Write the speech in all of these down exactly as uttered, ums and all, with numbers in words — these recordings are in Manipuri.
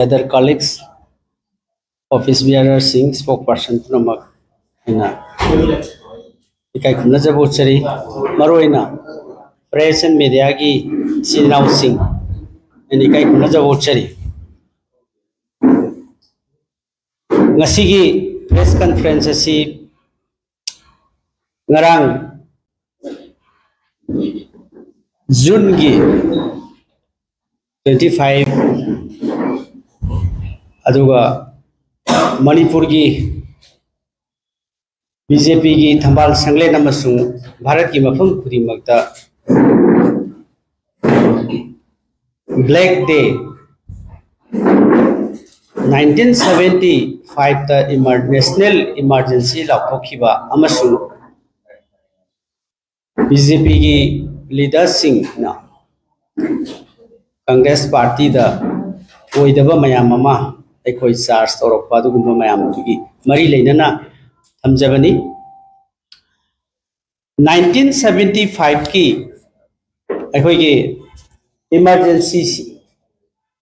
Other colleagues, office bearerꯁꯤꯡ, spokesperson ꯄꯨꯝꯅꯃꯛ ꯑꯩꯅ ꯏꯀꯥꯏ ꯈꯨꯝꯅꯖꯕ ꯎꯠꯆꯔꯤ꯫ ꯃꯔꯨꯑꯣꯏꯅ press and mediaꯒꯤ ꯏꯆꯤꯟ ꯏꯅꯥꯎꯁꯤꯡ, ꯑꯩꯅ ꯏꯀꯥꯏ ꯈꯨꯝꯅꯖꯕ ꯎꯠꯆꯔꯤ꯫ ꯉꯁꯤꯒꯤ press conference ꯑꯁꯤ ꯉꯔꯥꯡ Juneꯒꯤ twenty five, ꯑꯗꯨꯒ ꯃꯅꯤꯄꯨꯔꯒꯤ BJPꯒꯤ ꯊꯝꯕꯥꯜ ꯁꯪꯂꯦꯟ ꯑꯃꯁꯨꯡ ꯚꯥꯔꯠꯀꯤ ꯃꯐꯝ ꯈꯨꯗꯤꯡꯃꯛꯇ Black Day, nineteen seventy fiveꯇ emer-, national emergency ꯂꯥꯎꯊꯣꯛꯈꯤꯕ ꯑꯃꯁꯨꯡ BJPꯒꯤ leaderꯁꯤꯡꯅ Congress partyꯗ ꯑꯣꯏꯗꯕ ꯃꯌꯥꯝ ꯑꯃ ꯑꯩꯈꯣꯏ charge ꯇꯧꯔꯛꯄ, ꯑꯗꯨꯒꯨꯝꯕ ꯃꯌꯥꯝ ꯑꯗꯨꯒꯤ ꯃꯔꯤ ꯂꯩꯅꯅ ꯊꯝꯖꯕꯅꯤ꯫ Nineteen seventy fiveꯀꯤ ꯑꯩꯈꯣꯏꯒꯤ emergency,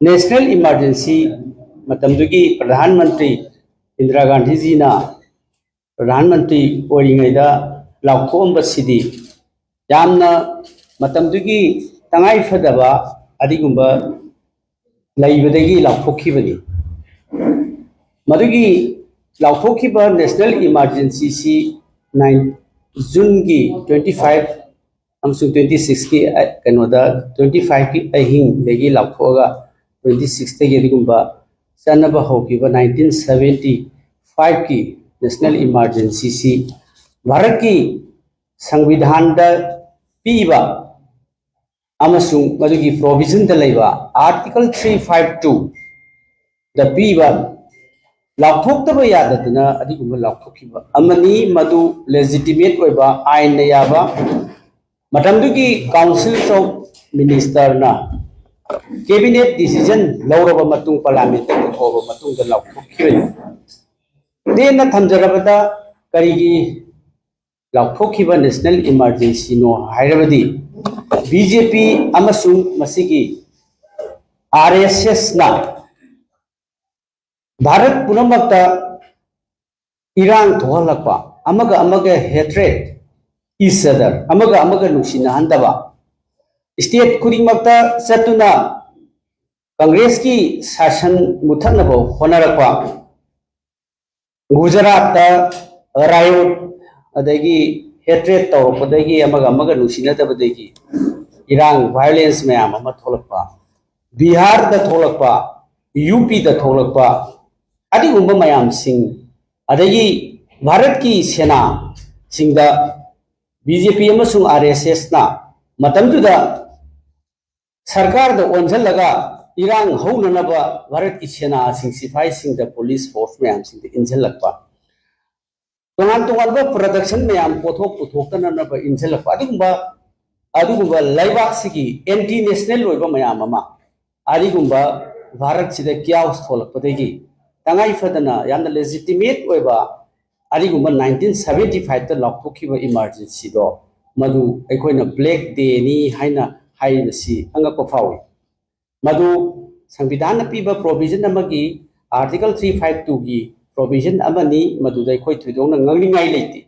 national emergency, ꯃꯇꯝꯗꯨꯒꯤ ꯄ꯭ꯔꯙꯥꯟ ꯃꯟꯇ꯭ꯔꯤ ꯏꯟꯗꯤꯔꯥ ꯒꯥꯟꯙꯤꯖꯤꯅ ꯄ꯭ꯔꯙꯥꯟ ꯃꯟꯇ꯭ꯔꯤ ꯑꯣꯏꯔꯤꯉꯩꯗ ꯂꯥꯎꯊꯣꯛꯑꯝꯕꯁꯤꯗꯤ ꯌꯥꯝꯅ ꯃꯇꯝꯗꯨꯒꯤ ꯇꯉꯥꯏ ꯐꯗꯕ ꯑꯗꯨꯒꯨꯝꯕ ꯂꯩꯕꯗꯒꯤ ꯂꯥꯎꯊꯣꯛꯈꯤꯕꯅꯤ꯫ ꯃꯗꯨꯒꯤ ꯂꯥꯎꯊꯣꯛꯈꯤꯕ national emergencyꯁꯤ nine, Juneꯒꯤ twenty five ꯑꯃꯁꯨꯡ twenty sixꯀꯤ, ꯑ, ꯀꯩꯅꯣꯗ, twenty fiveꯀꯤ ꯑꯍꯤꯡꯗꯒꯤ ꯂꯥꯎꯊꯣꯛꯑꯒ twenty sixꯇꯒꯤ ꯑꯗꯨꯒꯨꯝꯕ ꯆꯠꯅꯕ ꯍꯧꯈꯤꯕ nineteen seventy fiveꯀꯤ national emergencyꯁꯤ ꯚꯥꯔꯠꯀꯤ ꯁꯪꯕꯤꯙꯥꯟꯗ ꯄꯤꯕ ꯑꯃꯁꯨꯡ ꯃꯗꯨꯒꯤ provisionꯗ ꯂꯩꯕ Article three five twoꯗ ꯄꯤꯕ ꯂꯥꯎꯊꯣꯛꯇꯕ ꯌꯥꯗꯗꯅ ꯑꯗꯨꯒꯨꯝꯕ ꯂꯥꯎꯊꯣꯛꯈꯤꯕ ꯑꯃꯅꯤ꯫ ꯃꯗꯨ legitimate ꯑꯣꯏꯕ, ꯑꯥꯏꯟꯅ ꯌꯥꯕ, ꯃꯇꯝꯗꯨꯒꯤ Council of Ministerꯅ cabinet decision ꯂꯧꯔꯕ ꯃꯇꯨꯡ, parliamentꯇ ꯄꯨꯊꯣꯛꯑꯕ ꯃꯇꯨꯡꯗ ꯂꯥꯎꯊꯣꯛꯈꯤꯕꯅꯤ꯫ ꯇꯦꯟꯅ ꯊꯝꯖꯔꯕꯗ, ꯀꯔꯤꯒꯤ ꯂꯥꯎꯊꯣꯛꯈꯤꯕ national emergencyꯅꯣ ꯍꯥꯏꯔꯕꯗꯤ, BJP ꯑꯃꯁꯨꯡ ꯃꯁꯤꯒꯤ RSSꯅ ꯚꯥꯔꯠ ꯄꯨꯝꯅꯃꯛꯇ ꯏꯔꯥꯡ ꯊꯣꯛꯍꯜꯂꯛꯄ, ꯑꯃꯒ ꯑꯃꯒ hatred, each other, ꯑꯃꯒ ꯑꯃꯒ ꯅꯨꯡꯁꯤꯅꯍꯟꯗꯕ, state ꯈꯨꯗꯤꯡꯃꯛꯇ ꯆꯠꯇꯨꯅ ꯀꯪꯒ꯭ꯔꯦꯁꯀꯤ ꯁꯥꯁꯟ ꯃꯨꯠꯊꯠꯅꯕ ꯍꯣꯠꯅꯔꯛꯄ, ꯒꯨꯖꯔꯥꯠꯇ riot, ꯑꯗꯒꯤ hatred ꯇꯧꯔꯛꯄꯗꯒꯤ, ꯑꯃꯒ ꯑꯃꯒ ꯅꯨꯡꯁꯤꯅꯗꯕꯗꯒꯤ ꯏꯔꯥꯡ, violence ꯃꯌꯥꯝ ꯑꯃ ꯊꯣꯛꯂꯛꯄ, ꯕꯤꯍꯥꯔꯗ ꯊꯣꯛꯂꯛꯄ, ꯌꯨ ꯄꯤꯗ ꯊꯣꯛꯂꯛꯄ, ꯑꯗꯨꯒꯨꯝꯕ ꯃꯌꯥꯝꯁꯤꯡ, ꯑꯗꯒꯤ ꯚꯥꯔꯠꯀꯤ ꯁꯦꯅꯥꯁꯤꯡꯗ ꯕꯤ ꯖꯦ ꯄꯤ ꯑꯃꯁꯨꯡ ꯑꯥꯔ ꯑꯦꯁ ꯑꯦꯁꯅ ꯃꯇꯝꯗꯨꯗ ꯁꯔꯀꯥꯔꯗ ꯑꯣꯟꯁꯤꯜꯂꯒ ꯏꯔꯥꯡ ꯍꯧꯅꯅꯕ ꯚꯥꯔꯠꯀꯤ ꯁꯦꯅꯥꯁꯤꯡ, ꯁꯤꯐꯥꯏꯁꯤꯡꯗ, ꯄꯨꯂꯤꯁ ꯐꯣꯔꯁ ꯃꯌꯥꯝꯁꯤꯡꯗ ꯏꯟꯁꯤꯜꯂꯛꯄ, ꯇꯣꯉꯥꯟ ꯇꯣꯉꯥꯟꯕ production ꯃꯌꯥꯝ, ꯄꯣꯠꯊꯣꯛ ꯄꯨꯊꯣꯛꯇꯅꯅꯕ ꯏꯟꯁꯤꯜꯂꯛꯄ, ꯑꯗꯨꯒꯨꯝꯕ, ꯑꯗꯨꯒꯨꯝꯕ ꯂꯩꯕꯥꯛꯁꯤꯒꯤ anti national ꯑꯣꯏꯕ ꯃꯌꯥꯝ ꯑꯃ, ꯑꯗꯨꯒꯨꯝꯕ ꯚꯥꯔꯠꯁꯤꯗ chaos ꯊꯣꯛꯂꯛꯄꯗꯒꯤ ꯇꯉꯥꯏ ꯐꯗꯅ ꯌꯥꯝꯅ legitimate ꯑꯣꯏꯕ ꯑꯗꯨꯒꯨꯝꯕ nineteen seventy five ꯇ ꯂꯥꯎꯊꯣꯛꯈꯤꯕ emergency ꯗꯣ, ꯃꯗꯨ ꯑꯩꯈꯣꯏꯅ Black Day ꯅꯤ ꯍꯥꯏꯅ ꯍꯥꯏꯔꯤꯕꯁꯤ ꯑꯉꯛꯄ ꯐꯥꯎꯏ꯫ ꯃꯗꯨ ꯁꯪꯕꯤꯙꯥꯟꯅ ꯄꯤꯕ provision ꯑꯃꯒꯤ, Article three five two ꯒꯤ provision ꯑꯃꯅꯤ꯫ ꯃꯗꯨꯗ ꯑꯩꯈꯣꯏ ꯊꯣꯏꯗꯣꯛꯅ ꯉꯥꯡꯅꯤꯡꯉꯥꯏ ꯂꯩꯇꯦ꯫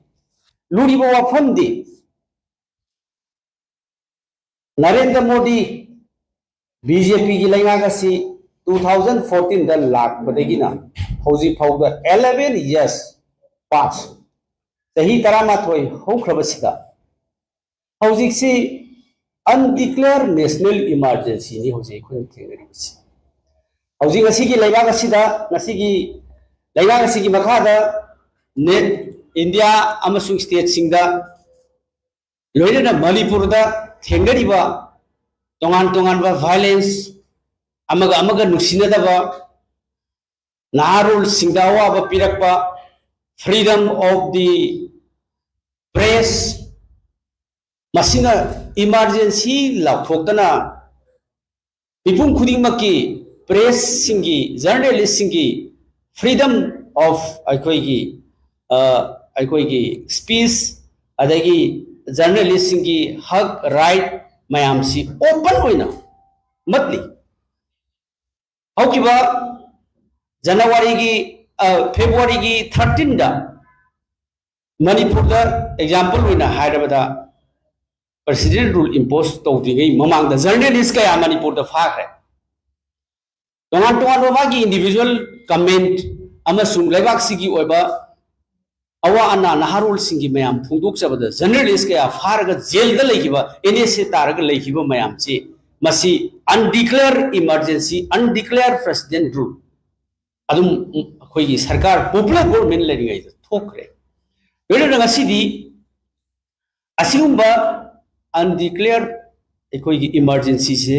ꯂꯨꯔꯤꯕ ꯋꯥꯐꯝꯗꯤ, ꯅꯔꯦꯟꯗ꯭ꯔ ꯃꯣꯗꯤ ꯕꯤ ꯖꯦ ꯄꯤꯒꯤ ꯂꯩꯉꯥꯛ ꯑꯁꯤ two thousand fourteen ꯗ ꯂꯥꯛꯄꯗꯒꯤꯅ ꯍꯧꯖꯤꯛ ꯐꯥꯎꯕ eleven years pass, ꯆꯍꯤ ꯇꯔꯥꯃꯥꯊꯣꯏ ꯍꯧꯈ꯭ꯔꯕꯁꯤꯗ, ꯍꯧꯖꯤꯛꯁꯤ undeclared national emergency ꯅꯤ ꯍꯧꯖꯤꯛ ꯑꯩꯈꯣꯏꯅ ꯊꯦꯡꯅꯔꯤꯕꯁꯤ꯫ ꯍꯧꯖꯤꯛ ꯉꯁꯤꯒꯤ ꯂꯩꯕꯥꯛ ꯑꯁꯤꯗ, ꯉꯁꯤꯒꯤ ꯂꯩꯕꯥꯛ ꯑꯁꯤꯒꯤ ꯃꯈꯥꯗ ꯅꯦ-, ꯏꯟꯗꯤꯌꯥ ꯑꯃꯁꯨꯡ state ꯁꯤꯡꯗ, ꯂꯣꯏꯅꯅ ꯃꯅꯤꯄꯨꯔꯗ ꯊꯦꯡꯅꯔꯤꯕ ꯇꯣꯉꯥꯟ ꯇꯣꯉꯥꯟꯕ violence, ꯑꯃꯒ ꯑꯃꯒ ꯅꯨꯡꯁꯤꯅꯗꯕ, ꯅꯍꯥꯔꯣꯜꯁꯤꯡꯗ ꯑꯋꯥꯕ ꯄꯤꯔꯛꯄ, freedom of the press, ꯃꯁꯤꯅ emergency ꯂꯥꯎꯊꯣꯛꯇꯅ ꯃꯤꯄꯨꯝ ꯈꯨꯗꯤꯡꯃꯛꯀꯤ, press ꯁꯤꯡꯒꯤ, journalist ꯁꯤꯡꯒꯤ freedom of ꯑꯩꯈꯣꯏꯒꯤ, ꯑ, ꯑꯩꯈꯣꯏꯒꯤ speech, ꯑꯗꯒꯤ journalist ꯁꯤꯡꯒꯤ ꯍꯛ, right ꯃꯌꯥꯝꯁꯤ open ꯑꯣꯏꯅ ꯃꯠꯂꯤ꯫ ꯍꯧꯈꯤꯕ ꯖꯅꯋꯥꯔꯤꯒꯤ ꯐꯦꯕ꯭ꯔꯨꯋꯥꯔꯤꯒꯤ ꯊꯥꯔꯇꯤꯟꯗ ꯃꯅꯤꯄꯨꯔꯗ ꯑꯦꯛꯖꯥꯝꯄꯜ ꯑꯣꯏꯅ ꯍꯥꯏꯔꯕꯗ ꯄ꯭ꯔꯦꯁꯤꯗꯦꯟ ꯔꯨꯜ ꯏꯝꯄꯣꯁ ꯇꯧꯗ꯭ꯔꯤꯉꯩ ꯃꯃꯥꯡꯗ ꯖꯔꯅꯦꯂꯤꯁ ꯀꯌꯥ ꯃꯅꯤꯄꯨꯔꯗ ꯐꯥꯈ꯭ꯔꯦ꯫ ꯇꯣꯉꯥꯟ ꯇꯣꯉꯥꯟꯕ ꯃꯥꯒꯤ ꯏꯟꯗꯤꯕꯤꯖꯨꯋꯦꯜ ꯀꯃꯦꯟ ꯑꯃꯁꯨꯡ ꯂꯩꯕꯥꯛꯁꯤꯒꯤ ꯑꯣꯏꯕ ꯑꯋꯥ ꯑꯅꯥ ꯅꯍꯥꯔꯣꯜꯁꯤꯡꯒꯤ ꯃꯌꯥꯝ ꯐꯣꯡꯗꯣꯛꯆꯕꯗ ꯖꯔꯅꯦꯂꯤꯁ ꯀꯌꯥ ꯐꯥꯔꯒ ꯖꯦꯜꯗ ꯂꯩꯈꯤꯕ, ꯑꯦꯟ ꯑꯦꯁ ꯑꯦ ꯇꯥꯔꯒ ꯂꯩꯈꯤꯕ ꯃꯌꯥꯝꯁꯤ ꯃꯁꯤ undeclared emergency, undeclared president rule ꯑꯗꯨꯝ ꯑꯩꯈꯣꯏꯒꯤ ꯁꯔꯀꯥꯔ ꯄꯣꯄꯨꯂꯔ ꯒꯣꯔꯃꯦꯟ ꯂꯩꯔꯤꯉꯩꯗ ꯊꯣꯛꯈ꯭ꯔꯦ꯫ ꯂꯣꯏꯅꯅ ꯉꯁꯤꯗꯤ ꯑꯁꯤꯒꯨꯝꯕ undeclared ꯑꯩꯈꯣꯏꯒꯤ ꯏꯃꯥꯔꯖꯦꯟꯁꯤꯁꯦ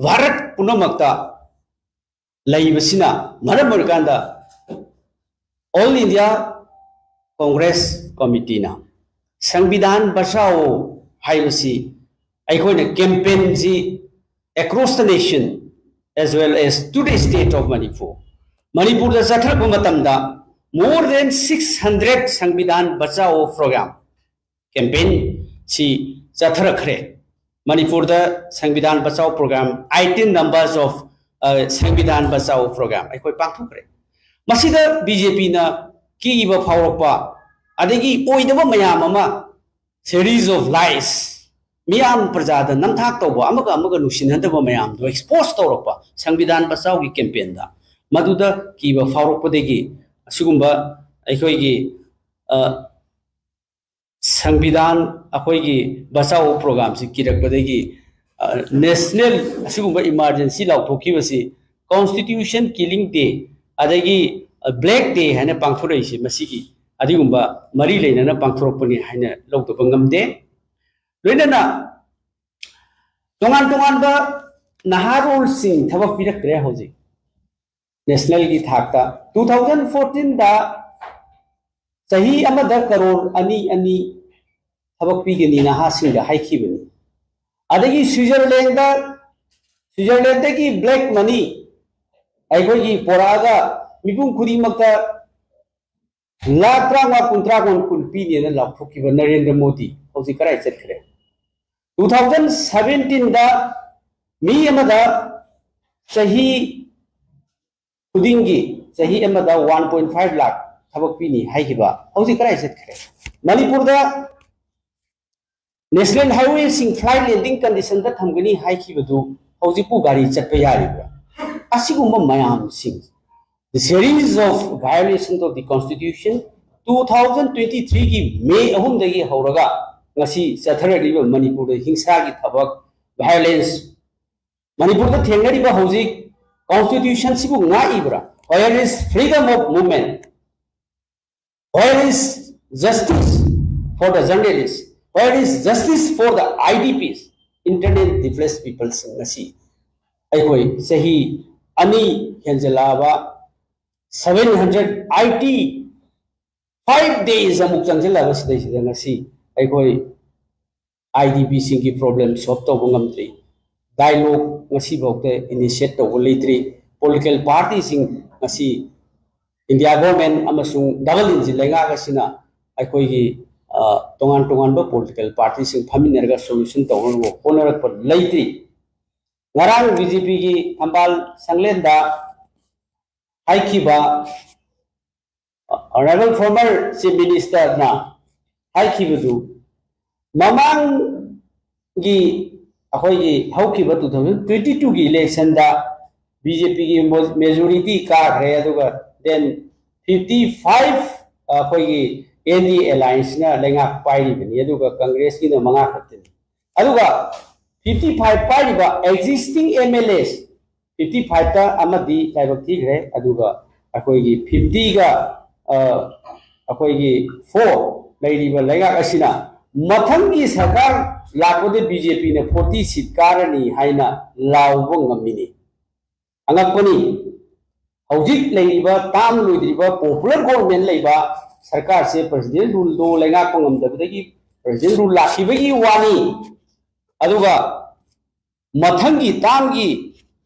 ꯚꯥꯔꯠ ꯄꯨꯝꯅꯃꯛꯇ ꯂꯩꯕꯁꯤꯅ ꯃꯔꯝ ꯑꯣꯏꯔꯀꯥꯟꯗ All India Congress Committeeꯅ ꯁꯪꯕꯤꯙꯥꯟ ꯕꯆꯥꯑꯣ ꯍꯥꯏꯕꯁꯤ ꯑꯩꯈꯣꯏꯅ ꯀꯦꯝꯄꯦꯟꯁꯤ across the nation as well as to the state of Manipur, ꯃꯅꯤꯄꯨꯔꯗ ꯆꯠꯊꯔꯛꯄ ꯃꯇꯝꯗ more than six hundred ꯁꯪꯕꯤꯙꯥꯟ ꯕꯆꯥꯑꯣ program campaign ꯁꯤ ꯆꯠꯊꯔꯛꯈ꯭ꯔꯦ꯫ ꯃꯅꯤꯄꯨꯔꯗ ꯁꯪꯕꯤꯙꯥꯟ ꯕꯆꯥꯑꯣ program, eighteen numbers of ꯁꯪꯕꯤꯙꯥꯟ ꯕꯆꯥꯑꯣ program ꯑꯩꯈꯣꯏ ꯄꯥꯡꯊꯣꯛꯈ꯭ꯔꯦ꯫ ꯃꯁꯤꯗ ꯕꯤ ꯖꯦ ꯄꯤꯅ ꯀꯤꯕ ꯐꯥꯎꯔꯛꯄ, ꯑꯗꯒꯤ ꯑꯣꯏꯗꯕ ꯃꯌꯥꯝ ꯑꯃ, series of lies, ꯃꯤꯌꯥꯝ ꯄ꯭ꯔꯖꯥꯗ ꯅꯝꯊꯥꯛ ꯇꯧꯕ, ꯑꯃꯒ ꯑꯃꯒ ꯅꯨꯡꯁꯤꯅꯗꯕ ꯃꯌꯥꯝꯗꯣ ꯑꯦꯛꯁꯄꯣꯖ ꯇꯧꯔꯛꯄ ꯁꯪꯕꯤꯙꯥꯟ ꯕꯆꯥꯑꯣꯒꯤ ꯀꯦꯝꯄꯦꯟꯗ, ꯃꯗꯨꯗ ꯀꯤꯕ ꯐꯥꯎꯔꯛꯄꯗꯒꯤ ꯑꯁꯤꯒꯨꯝꯕ ꯑꯩꯈꯣꯏꯒꯤ ꯁꯪꯕꯤꯙꯥꯟ ꯑꯩꯈꯣꯏꯒꯤ ꯕꯆꯥꯑꯣ ꯄ꯭ꯔꯣꯒ꯭ꯔꯥꯝꯁꯤ ꯀꯤꯔꯛꯄꯗꯒꯤ ꯅꯦꯁꯅꯦꯜ ꯑꯁꯤꯒꯨꯝꯕ ꯏꯃꯥꯔꯖꯦꯟꯁꯤ ꯂꯥꯎꯊꯣꯛꯈꯤꯕꯁꯤ Constitution Killing Day ꯑꯗꯒꯤ ꯕ꯭ꯂꯦꯛ ꯗꯦ ꯍꯥꯏꯅ ꯄꯥꯡꯊꯣꯔꯛꯏꯁꯤ ꯃꯁꯤꯒꯤ ꯑꯗꯨꯒꯨꯝꯕ ꯃꯔꯤ ꯂꯩꯅꯅ ꯄꯥꯡꯊꯣꯔꯛꯄꯅꯤ ꯍꯥꯏꯅ ꯂꯧꯗꯕ ꯉꯝꯗꯦ꯫ ꯂꯣꯏꯅꯅ ꯇꯣꯉꯥꯟ ꯇꯣꯉꯥꯟꯕ ꯅꯍꯥꯔꯣꯜꯁꯤꯡ ꯊꯕꯛ ꯄꯤꯔꯛꯇ꯭ꯔꯦ ꯍꯧꯖꯤꯛ ꯅꯦꯁꯅꯦꯜꯒꯤ ꯊꯥꯛꯇ꯫ Two thousand fourteenꯗ ꯆꯍꯤ ꯑꯃꯗ ꯀꯔꯣꯔ ꯑꯅꯤ ꯑꯅꯤ ꯊꯕꯛ ꯄꯤꯒꯅꯤ ꯅꯍꯥꯁꯤꯡꯗ ꯍꯥꯏꯈꯤꯕꯅꯤ꯫ ꯑꯗꯒꯤ ꯁ꯭ꯋꯤꯖꯔꯂꯦꯟꯗ, ꯁ꯭ꯋꯤꯖꯔꯂꯦꯟꯗꯒꯤ ꯕ꯭ꯂꯦꯛ ꯃꯅꯤ ꯑꯩꯈꯣꯏꯒꯤ ꯄꯣꯔꯛꯑꯒ ꯃꯤꯄꯨꯝ ꯈꯨꯗꯤꯡꯃꯛꯇ ꯂꯥꯈ ꯇꯔꯥꯃꯉꯥ, ꯀꯨꯟ, ꯇꯔꯥꯃꯥꯄꯟ, ꯀꯨꯟ ꯄꯤꯅꯦꯅ ꯂꯥꯎꯊꯣꯛꯈꯤꯕ ꯅꯔꯦꯟꯗ꯭ꯔ ꯃꯣꯗꯤ ꯍꯧꯖꯤꯛ ꯀꯗꯥꯏ ꯆꯠꯈ꯭ꯔꯦ? Two thousand seventeenꯗ ꯃꯤ ꯑꯃꯗ ꯆꯍꯤ ꯈꯨꯗꯤꯡꯒꯤ ꯆꯍꯤ ꯑꯃꯗ one point five lakh ꯊꯕꯛ ꯄꯤꯅꯤ ꯍꯥꯏꯈꯤꯕ ꯍꯧꯖꯤꯛ ꯀꯗꯥꯏ ꯆꯠꯈ꯭ꯔꯦ? ꯃꯅꯤꯄꯨꯔꯗ national highwayꯁꯤꯡ flight landing conditionꯗ ꯊꯝꯒꯅꯤ ꯍꯥꯏꯈꯤꯕꯗꯨ ꯍꯧꯖꯤꯛꯄꯨ ꯒꯥꯔꯤ ꯆꯠꯄ ꯌꯥꯔꯤꯕ꯭ꯔꯥ? ꯑꯁꯤꯒꯨꯝꯕ ꯃꯌꯥꯝꯁꯤꯡ, the series of violations of the constitution, two thousand twenty threeꯒꯤ ꯃꯦ ꯑꯍꯨꯝꯗꯒꯤ ꯍꯧꯔꯒ ꯉꯁꯤ ꯆꯠꯊꯔꯛꯂꯤꯕ ꯃꯅꯤꯄꯨꯔꯗ ꯍꯤꯡꯁꯥꯒꯤ ꯊꯕꯛ, violence, ꯃꯅꯤꯄꯨꯔꯗ ꯊꯦꯡꯅꯔꯤꯕ ꯍꯧꯖꯤꯛ constitutionꯁꯤꯕꯨ ꯉꯥꯛꯏꯕ꯭ꯔꯥ? Where is freedom of movement? Where is justice for the journalists? Where is justice for the I D Ps, internally displaced peopleꯁꯤꯡ ꯑꯁꯤ? ꯑꯩꯈꯣꯏ ꯆꯍꯤ ꯑꯅꯤ ꯍꯦꯟꯖꯜꯂꯛꯑꯕ, seven hundred eighty five days ꯑꯃꯨꯛ ꯆꯪꯁꯤꯜꯂꯛꯑꯕ ꯁꯤꯗꯩꯁꯤꯗ ꯉꯁꯤ ꯑꯩꯈꯣꯏ I D Pꯁꯤꯡꯒꯤ problem solve ꯇꯧꯕ ꯉꯝꯗ꯭ꯔꯤ꯫ Dialogue ꯉꯁꯤꯐꯥꯎꯗ initiate ꯇꯧꯕ ꯂꯩꯇ꯭ꯔꯤ꯫ Political partyꯁꯤꯡ ꯉꯁꯤ India government ꯑꯃꯁꯨꯡ double engine ꯂꯩꯉꯥꯛ ꯑꯁꯤꯅ ꯑꯩꯈꯣꯏꯒꯤ, ꯑ, ꯇꯣꯉꯥꯟ ꯇꯣꯉꯥꯟꯕ political partyꯁꯤꯡ ꯐꯝꯃꯤꯟꯅꯔꯒ solution ꯇꯧꯅꯕ ꯍꯣꯠꯅꯔꯛꯄ ꯂꯩꯇ꯭ꯔꯤ꯫ ꯉꯔꯥꯡ B J Pꯒꯤ ꯊꯝꯕꯥꯜ ꯁꯪꯂꯦꯟꯗ ꯍꯥꯏꯈꯤꯕ, Honourable former Chief Ministerꯅ ꯍꯥꯏꯈꯤꯕꯗꯨ, ꯃꯃꯥꯡꯒꯤ ꯑꯩꯈꯣꯏꯒꯤ ꯍꯧꯈꯤꯕ two thousand twenty twoꯒꯤ electionꯗ B J Pꯒꯤ majority ꯀꯥꯈ꯭ꯔꯦ, ꯑꯗꯨꯒ then fifty five ꯑꯩꯈꯣꯏꯒꯤ N D A allianceꯅ ꯂꯩꯉꯥꯛ ꯄꯥꯏꯔꯤꯕꯅꯤ, ꯑꯗꯨꯒ Congressꯀꯤꯅ ꯃꯉꯥ ꯈꯛꯇꯅꯤ꯫ ꯑꯗꯨꯒ fifty five ꯄꯥꯏꯔꯤꯕ existing M L As fifty fiveꯇ ꯑꯃꯗꯤ ꯂꯥꯏꯕꯛ ꯊꯤꯈ꯭ꯔꯦ, ꯑꯗꯨꯒ ꯑꯩꯈꯣꯏꯒꯤ fiftyꯒ, ꯑ, ꯑꯩꯈꯣꯏꯒꯤ four ꯂꯩꯔꯤꯕ ꯂꯩꯉꯥꯛ ꯑꯁꯤꯅ ꯃꯊꯪꯒꯤ ꯁꯔꯀꯥꯔ ꯂꯥꯛꯄꯗ B J Pꯅ forty seat ꯀꯥꯔꯅꯤ ꯍꯥꯏꯅ ꯂꯥꯎꯕ ꯉꯝꯃꯤꯅꯤ꯫ ꯑꯉꯛꯄꯅꯤ꯫ ꯍꯧꯖꯤꯛ ꯂꯩꯔꯤꯕ term ꯂꯣꯏꯗ꯭ꯔꯤꯕ popular government ꯂꯩꯕ ꯁꯔꯀꯥꯔꯁꯦ president ruleꯗꯣ ꯂꯩꯉꯥꯛꯄ ꯉꯝꯗꯕꯗꯒꯤ president rule ꯂꯥꯛꯈꯤꯕꯒꯤ ꯋꯥꯅꯤ꯫ ꯑꯗꯨꯒ ꯃꯊꯪꯒꯤ termꯒꯤ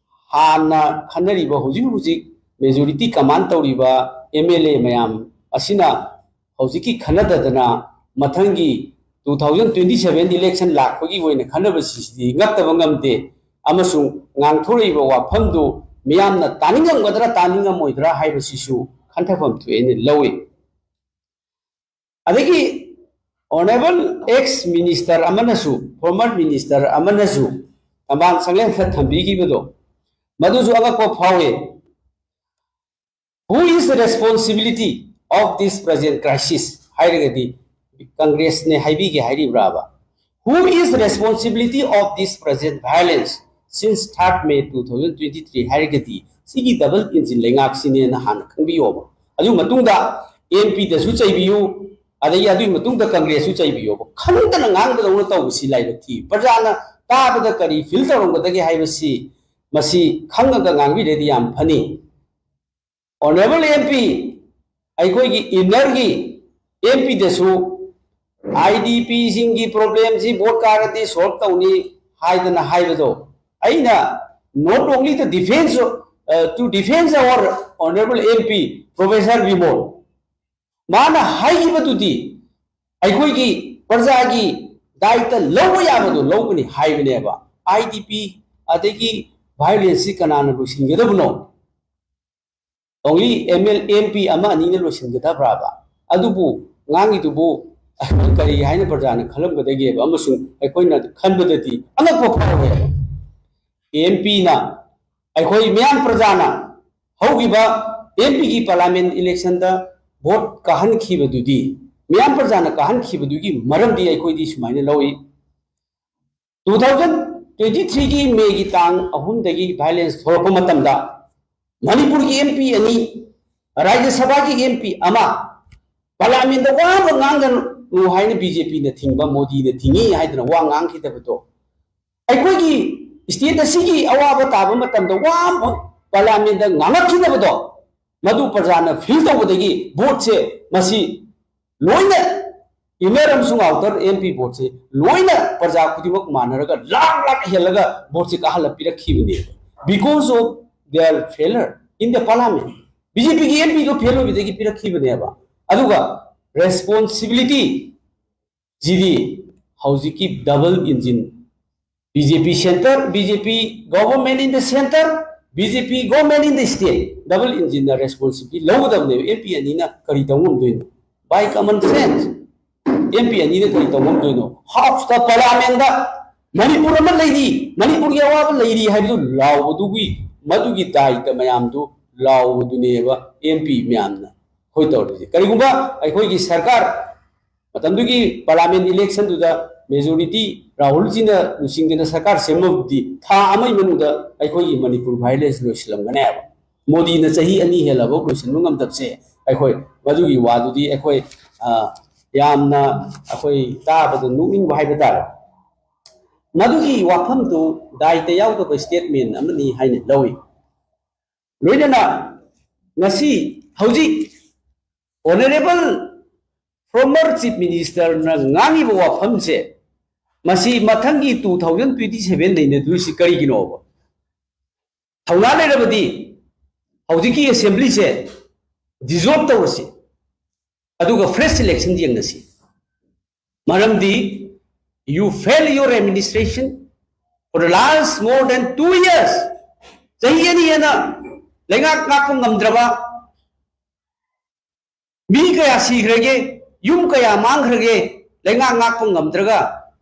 ꯍꯥꯟꯅ ꯈꯟꯅꯔꯤꯕ, ꯍꯧꯖꯤꯛ ꯍꯧꯖꯤꯛ majority command ꯇꯧꯔꯤꯕ M L A ꯃꯌꯥꯝ ꯑꯁꯤꯅ ꯍꯧꯖꯤꯛꯀꯤ ꯈꯟꯅꯗꯗꯅ ꯃꯊꯪꯒꯤ two thousand twenty seven election ꯂꯥꯛꯄꯒꯤ ꯑꯣꯏꯅ ꯈꯟꯅꯕꯁꯤꯗꯤ ꯉꯛꯇꯕ ꯉꯝꯗꯦ꯫ ꯑꯃꯁꯨꯡ ꯉꯥꯡꯊꯣꯔꯛꯏꯕ ꯋꯥꯐꯝꯗꯨ ꯃꯤꯌꯥꯝꯅ ꯇꯥꯅꯤꯡꯉꯝꯒꯗ꯭ꯔꯥ ꯇꯥꯅꯤꯡꯉꯝꯃꯣꯏꯗ꯭ꯔꯥ ꯍꯥꯏꯕꯁꯤꯁꯨ ꯈꯟꯊꯐꯝ ꯊꯣꯛꯑꯦꯅ ꯂꯧꯏ꯫ ꯑꯗꯒꯤ honourable ex minister ꯑꯃꯅꯁꯨ, former minister ꯑꯃꯅꯁꯨ ꯇꯝꯕꯥꯡ ꯁꯪꯂꯦꯟ ꯈꯔ ꯊꯝꯕꯤꯈꯤꯕꯗꯣ, ꯃꯗꯨꯁꯨ ꯑꯉꯛꯄ ꯐꯥꯎꯏ꯫ Who is the responsibility of this present crisis ꯍꯥꯏꯔꯒꯗꯤ ꯀꯪꯒ꯭ꯔꯦꯁꯅꯦ ꯍꯥꯏꯕꯤꯒꯦ ꯍꯥꯏꯔꯤꯕ꯭ꯔꯥꯕ? Who is responsibility of this present violence since third May two thousand twenty-three ꯍꯥꯏꯔꯒꯗꯤ ꯁꯤꯒꯤ double engine ꯂꯩꯉꯥꯛꯁꯤꯅꯦꯅ ꯍꯥꯟꯅ ꯈꯪꯕꯤꯌꯣꯕ꯫ ꯑꯗꯨꯒꯤ ꯃꯇꯨꯡꯗ ꯑꯦꯝ ꯄꯤꯗꯁꯨ ꯆꯩꯕꯤꯌꯨ, ꯑꯗꯒꯤ ꯑꯗꯨꯒꯤ ꯃꯇꯨꯡꯗ ꯀꯪꯒ꯭ꯔꯦꯁꯁꯨ ꯆꯩꯕꯤꯌꯣꯕ꯫ ꯈꯪꯗꯅ ꯉꯥꯡꯕꯗꯧꯅ ꯇꯧꯕꯁꯤ ꯂꯥꯏꯕꯛ ꯊꯤ꯫ ꯄ꯭ꯔꯖꯥꯅ ꯇꯥꯕꯗ ꯀꯔꯤ ꯐꯤꯜ ꯇꯧꯔꯝꯒꯗꯒꯦ ꯍꯥꯏꯕꯁꯤ ꯃꯁꯤ ꯈꯪꯉꯒ ꯉꯥꯡꯕꯤꯔꯗꯤ ꯌꯥꯝ ꯐꯅꯤ꯫ Honourable M P, ꯑꯩꯈꯣꯏꯒꯤ inner ꯒꯤ M P ꯗꯁꯨ I D P ꯁꯤꯡꯒꯤ problem ꯁꯤ vote ꯀꯥꯔꯗꯤ solve ꯇꯧꯅꯤ ꯍꯥꯏꯗꯅ ꯍꯥꯏꯕꯗꯣ, ꯑꯩꯅ not only the defense, uh, to defense our honourable M P, Professor Bimol, ꯃꯥꯅ ꯍꯥꯏꯈꯤꯕꯗꯨꯗꯤ ꯑꯩꯈꯣꯏꯒꯤ ꯄ꯭ꯔꯖꯥꯒꯤ ꯗꯥꯏꯇ ꯂꯧꯕ ꯌꯥꯕꯗꯣ ꯂꯧꯒꯅꯤ ꯍꯥꯏꯕꯅꯦꯕ꯫ I D P ꯑꯗꯒꯤ violence ꯁꯤ ꯀꯅꯥꯅ ꯂꯣꯏꯁꯤꯟꯒꯗꯕꯅꯣ? Only M L, M P ꯑꯃ ꯑꯅꯤꯅ ꯂꯣꯏꯁꯤꯟꯒꯗꯕ꯭ꯔꯥꯕ? ꯑꯗꯨꯕꯨ ꯉꯥꯡꯉꯤꯗꯨꯕꯨ ꯀꯔꯤ ꯍꯥꯏꯅ ꯄ꯭ꯔꯖꯥꯅ ꯈꯜꯂꯝꯒꯗꯒꯦꯕ? ꯑꯃꯁꯨꯡ ꯑꯩꯈꯣꯏꯅ ꯈꯟꯕꯗꯗꯤ ꯑꯉꯛꯄ ꯐꯥꯎꯋꯦꯕ꯫ M P ꯅ ꯑꯩꯈꯣꯏ ꯃꯤꯌꯥꯝ ꯄ꯭ꯔꯖꯥꯅ ꯍꯧꯈꯤꯕ M P ꯒꯤ parliament election ꯗ vote ꯀꯥꯍꯟꯈꯤꯕꯗꯨꯗꯤ, ꯃꯤꯌꯥꯝ ꯄ꯭ꯔꯖꯥꯅ ꯀꯥꯍꯟꯈꯤꯕꯗꯨꯒꯤ ꯃꯔꯝꯗꯤ ꯑꯩꯈꯣꯏꯗꯤ ꯁꯨꯃꯥꯏꯅ ꯂꯧꯏ꯫ Two thousand twenty three ꯒꯤ May ꯒꯤ ꯇꯥꯡ ꯑꯍꯨꯝꯗꯒꯤ violence ꯊꯣꯛꯂꯛꯄ ꯃꯇꯝꯗ ꯃꯅꯤꯄꯨꯔꯒꯤ M P ꯑꯅꯤ, ꯔꯥꯖ꯭ꯌ ꯁꯚꯥꯒꯤ M P ꯑꯃ parliament ꯗ ꯋꯥ ꯑꯃ ꯉꯥꯡꯒꯅꯨ ꯍꯥꯏꯅ B J P ꯅ ꯊꯤꯡꯕ, ꯃꯣꯗꯤꯅ ꯊꯤꯡꯉꯤ ꯍꯥꯏꯗꯅ ꯋꯥ ꯉꯥꯡꯈꯤꯗꯕꯗꯣ, ꯑꯩꯈꯣꯏꯒꯤ state ꯑꯁꯤꯒꯤ ꯑꯋꯥꯕ ꯇꯥꯕ ꯃꯇꯝꯗ ꯋꯥ ꯑꯃ parliament ꯗ ꯉꯥꯡꯉꯛꯈꯤꯗꯕꯗꯣ, ꯃꯗꯨ ꯄ꯭ꯔꯖꯥꯅ feel ꯇꯧꯕꯗꯒꯤ vote ꯁꯦ ꯃꯁꯤ ꯂꯣꯏꯅ inner ꯑꯃꯁꯨꯡ outer M P vote ꯁꯦ ꯂꯣꯏꯅ ꯄ꯭ꯔꯖꯥ ꯈꯨꯗꯤꯡꯃꯛ ꯃꯥꯟꯅꯔꯒ ꯂꯥꯛ ꯂꯥꯛ ꯍꯦꯜꯂꯒ vote say ꯀꯥꯍꯜꯂ ꯄꯤꯔꯛꯈꯤꯕꯅꯦ, because of their failure in the parliament꯫ B J P ꯒꯤ M P ꯗꯣ fail ꯑꯣꯏꯕꯗꯒꯤ ꯄꯤꯔꯛꯈꯤꯕꯅꯦꯕ꯫ ꯑꯗꯨꯒ responsibility ꯁꯤꯗꯤ ꯍꯧꯖꯤꯛꯀꯤ double engine, B J P centre, B J P government in the centre, B J P government in the state double engine ꯅ responsibility ꯂꯧꯒꯗꯕꯅꯦꯕ꯫ M P ꯑꯅꯤꯅ ꯀꯔꯤ ꯇꯧ ꯉꯝꯗꯣꯏꯅꯣ? By common sense, M P ꯑꯅꯤꯅ ꯀꯔꯤ ꯇꯧ ꯉꯝꯗꯣꯏꯅꯣ? House ꯇ, parliament ꯇ ꯃꯅꯤꯄꯨꯔ ꯑꯃ ꯂꯩꯔꯤ, ꯃꯅꯤꯄꯨꯔꯒꯤ ꯑꯋꯥꯕ ꯂꯩꯔꯤ ꯍꯥꯏꯕꯗꯨ ꯂꯥꯎꯕꯗꯨꯒꯤ, ꯃꯗꯨꯒꯤ ꯗꯥꯏꯇ ꯃꯌꯥꯝꯗꯨ ꯂꯥꯎꯕꯗꯨꯅꯦꯕ M P ꯃꯌꯥꯝꯅ ꯑꯩꯈꯣꯏ ꯇꯧꯔꯤꯁꯦ꯫ ꯀꯔꯤꯒꯨꯝꯕ ꯑꯩꯈꯣꯏꯒꯤ ꯁꯔꯀꯥꯔ ꯃꯇꯝꯗꯨꯒꯤ parliament election ꯗꯨꯗ majority ꯔꯥꯍꯨꯜꯖꯤꯅ ꯂꯨꯆꯤꯡꯗꯅ ꯁꯔꯀꯥꯔ ꯁꯦꯝꯃꯕꯗꯤ ꯊꯥ ꯑꯃꯒꯤ ꯃꯅꯨꯡꯗ ꯑꯩꯈꯣꯏꯒꯤ ꯃꯅꯤꯄꯨꯔ violence ꯂꯣꯏꯁꯤꯜꯂꯝꯒꯅꯦꯕ꯫ ꯃꯣꯗꯤꯅ ꯆꯍꯤ ꯑꯅꯤ ꯍꯦꯜꯂꯕ ꯂꯣꯏꯁꯤꯟꯕ ꯉꯝꯗꯕꯁꯦ ꯑꯩꯈꯣꯏ ꯃꯗꯨꯒꯤ ꯋꯥꯗꯨꯗꯤ ꯑꯩꯈꯣꯏ, ꯑ, ꯌꯥꯝꯅ ꯑꯩꯈꯣꯏ ꯇꯥꯕꯗ ꯅꯣꯛꯅꯤꯡꯕ ꯍꯥꯏꯕ ꯇꯥꯔꯦ꯫ ꯃꯗꯨꯒꯤ ꯋꯥꯐꯝꯗꯨ ꯗꯥꯏꯇ ꯌꯥꯎꯗꯕ statement ꯑꯃꯅꯤ ꯍꯥꯏꯅ ꯂꯧꯏ꯫ ꯂꯣꯏꯅꯅ ꯉꯁꯤ ꯍꯧꯖꯤꯛ honourable former chief minister ꯅ ꯉꯥꯡꯉꯤꯕ ꯋꯥꯐꯝꯁꯦ, ꯃꯁꯤ ꯃꯊꯪꯒꯤ two thousand twenty seven ꯅꯩꯅꯗꯣꯏꯁꯤ ꯀꯔꯤꯒꯤꯅꯣꯕ? ꯊꯧꯅꯥ ꯂꯩꯔꯕꯗꯤ ꯍꯧꯖꯤꯛꯀꯤ assembly ꯁꯦ dissolve ꯇꯧꯔꯁꯤ, ꯑꯗꯨꯒ fresh election ꯌꯦꯡꯅꯁꯤ꯫ ꯃꯔꯝꯗꯤ you fail your administration for the last more than two years. ꯆꯍꯤ ꯑꯅꯤ ꯍꯦꯟꯅ ꯂꯩꯉꯥꯛ ꯉꯥꯛꯄ ꯉꯝꯗ꯭ꯔꯕ, ꯃꯤ ꯀꯌꯥ ꯁꯤꯈ꯭ꯔꯒꯦ, ꯌꯨꯝ ꯀꯌꯥ ꯃꯥꯡꯈ꯭ꯔꯒꯦ, ꯂꯩꯉꯥꯛ ꯉꯥꯛꯄ ꯉꯝꯗ꯭ꯔꯒ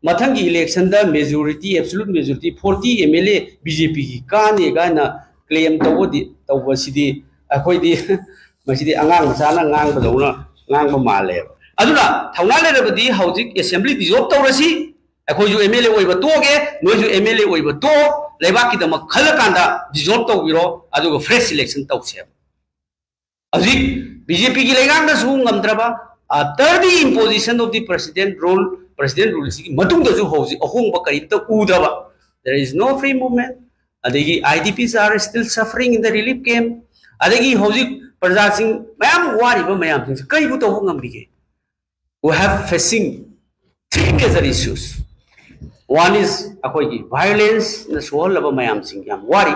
ꯃꯊꯪꯒꯤ election the majority, absolute majority forty M L A B J P ꯒꯤ ꯀꯥꯅꯤ ꯀꯥꯏꯅ claim ꯇꯧꯕꯗꯤ, ꯇꯧꯕꯁꯤꯗꯤ ꯑꯩꯈꯣꯏꯗꯤ ꯃꯁꯤꯗꯤ ꯑꯉꯥꯡ ꯃꯆꯥꯅ ꯉꯥꯡꯕꯗꯧꯅ ꯉꯥꯡꯕ ꯃꯥꯜꯂꯦꯕ꯫ ꯑꯗꯨꯅ ꯊꯧꯅꯥ ꯂꯩꯔꯕꯗꯤ ꯍꯧꯖꯤꯛ assembly dissolve ꯇꯧꯔꯁꯤ, ꯑꯩꯈꯣꯏꯁꯨ M L A ꯑꯣꯏꯕ ꯇꯣꯛꯑꯒꯦ, ꯅꯣꯏꯁꯨ M L A ꯑꯣꯏꯕ ꯇꯣꯛꯑꯣ, ꯂꯩꯕꯥꯛꯀꯤꯗꯃꯛ ꯈꯜꯂꯀꯥꯟꯗ dissolve ꯇꯧꯕꯤꯔꯣ, ꯑꯗꯨꯒ fresh election ꯇꯧꯁꯦꯕ꯫ ꯍꯧꯖꯤꯛ B J P ꯒꯤ ꯂꯩꯉꯥꯛꯅꯁꯨ ꯉꯝꯗ꯭ꯔꯕ, after the imposition of the president rule, president rule ꯁꯤꯒꯤ ꯃꯇꯨꯡꯗꯁꯨ ꯍꯧꯖꯤꯛ ꯑꯍꯣꯡꯕ ꯀꯔꯤꯝꯇ ꯎꯗ꯭ꯔꯕ, there is no free movement, ꯑꯗꯒꯤ I D Ps are still suffering in the relief camp, ꯑꯗꯒꯤ ꯍꯧꯖꯤꯛ ꯄ꯭ꯔꯖꯥꯁꯤꯡ ꯃꯌꯥꯝ ꯋꯥꯔꯤꯕ ꯃꯌꯥꯝꯁꯤꯡꯁꯦ ꯀꯔꯤꯕꯨ ꯇꯧꯕ ꯉꯝꯕꯤꯒꯦ? We have facing three major issues. One is ꯑꯩꯈꯣꯏꯒꯤ violence ꯅ ꯁꯣꯛꯍꯜꯂꯕ ꯃꯌꯥꯝꯁꯤꯡ ꯌꯥꯝ ꯋꯥꯔꯤ꯫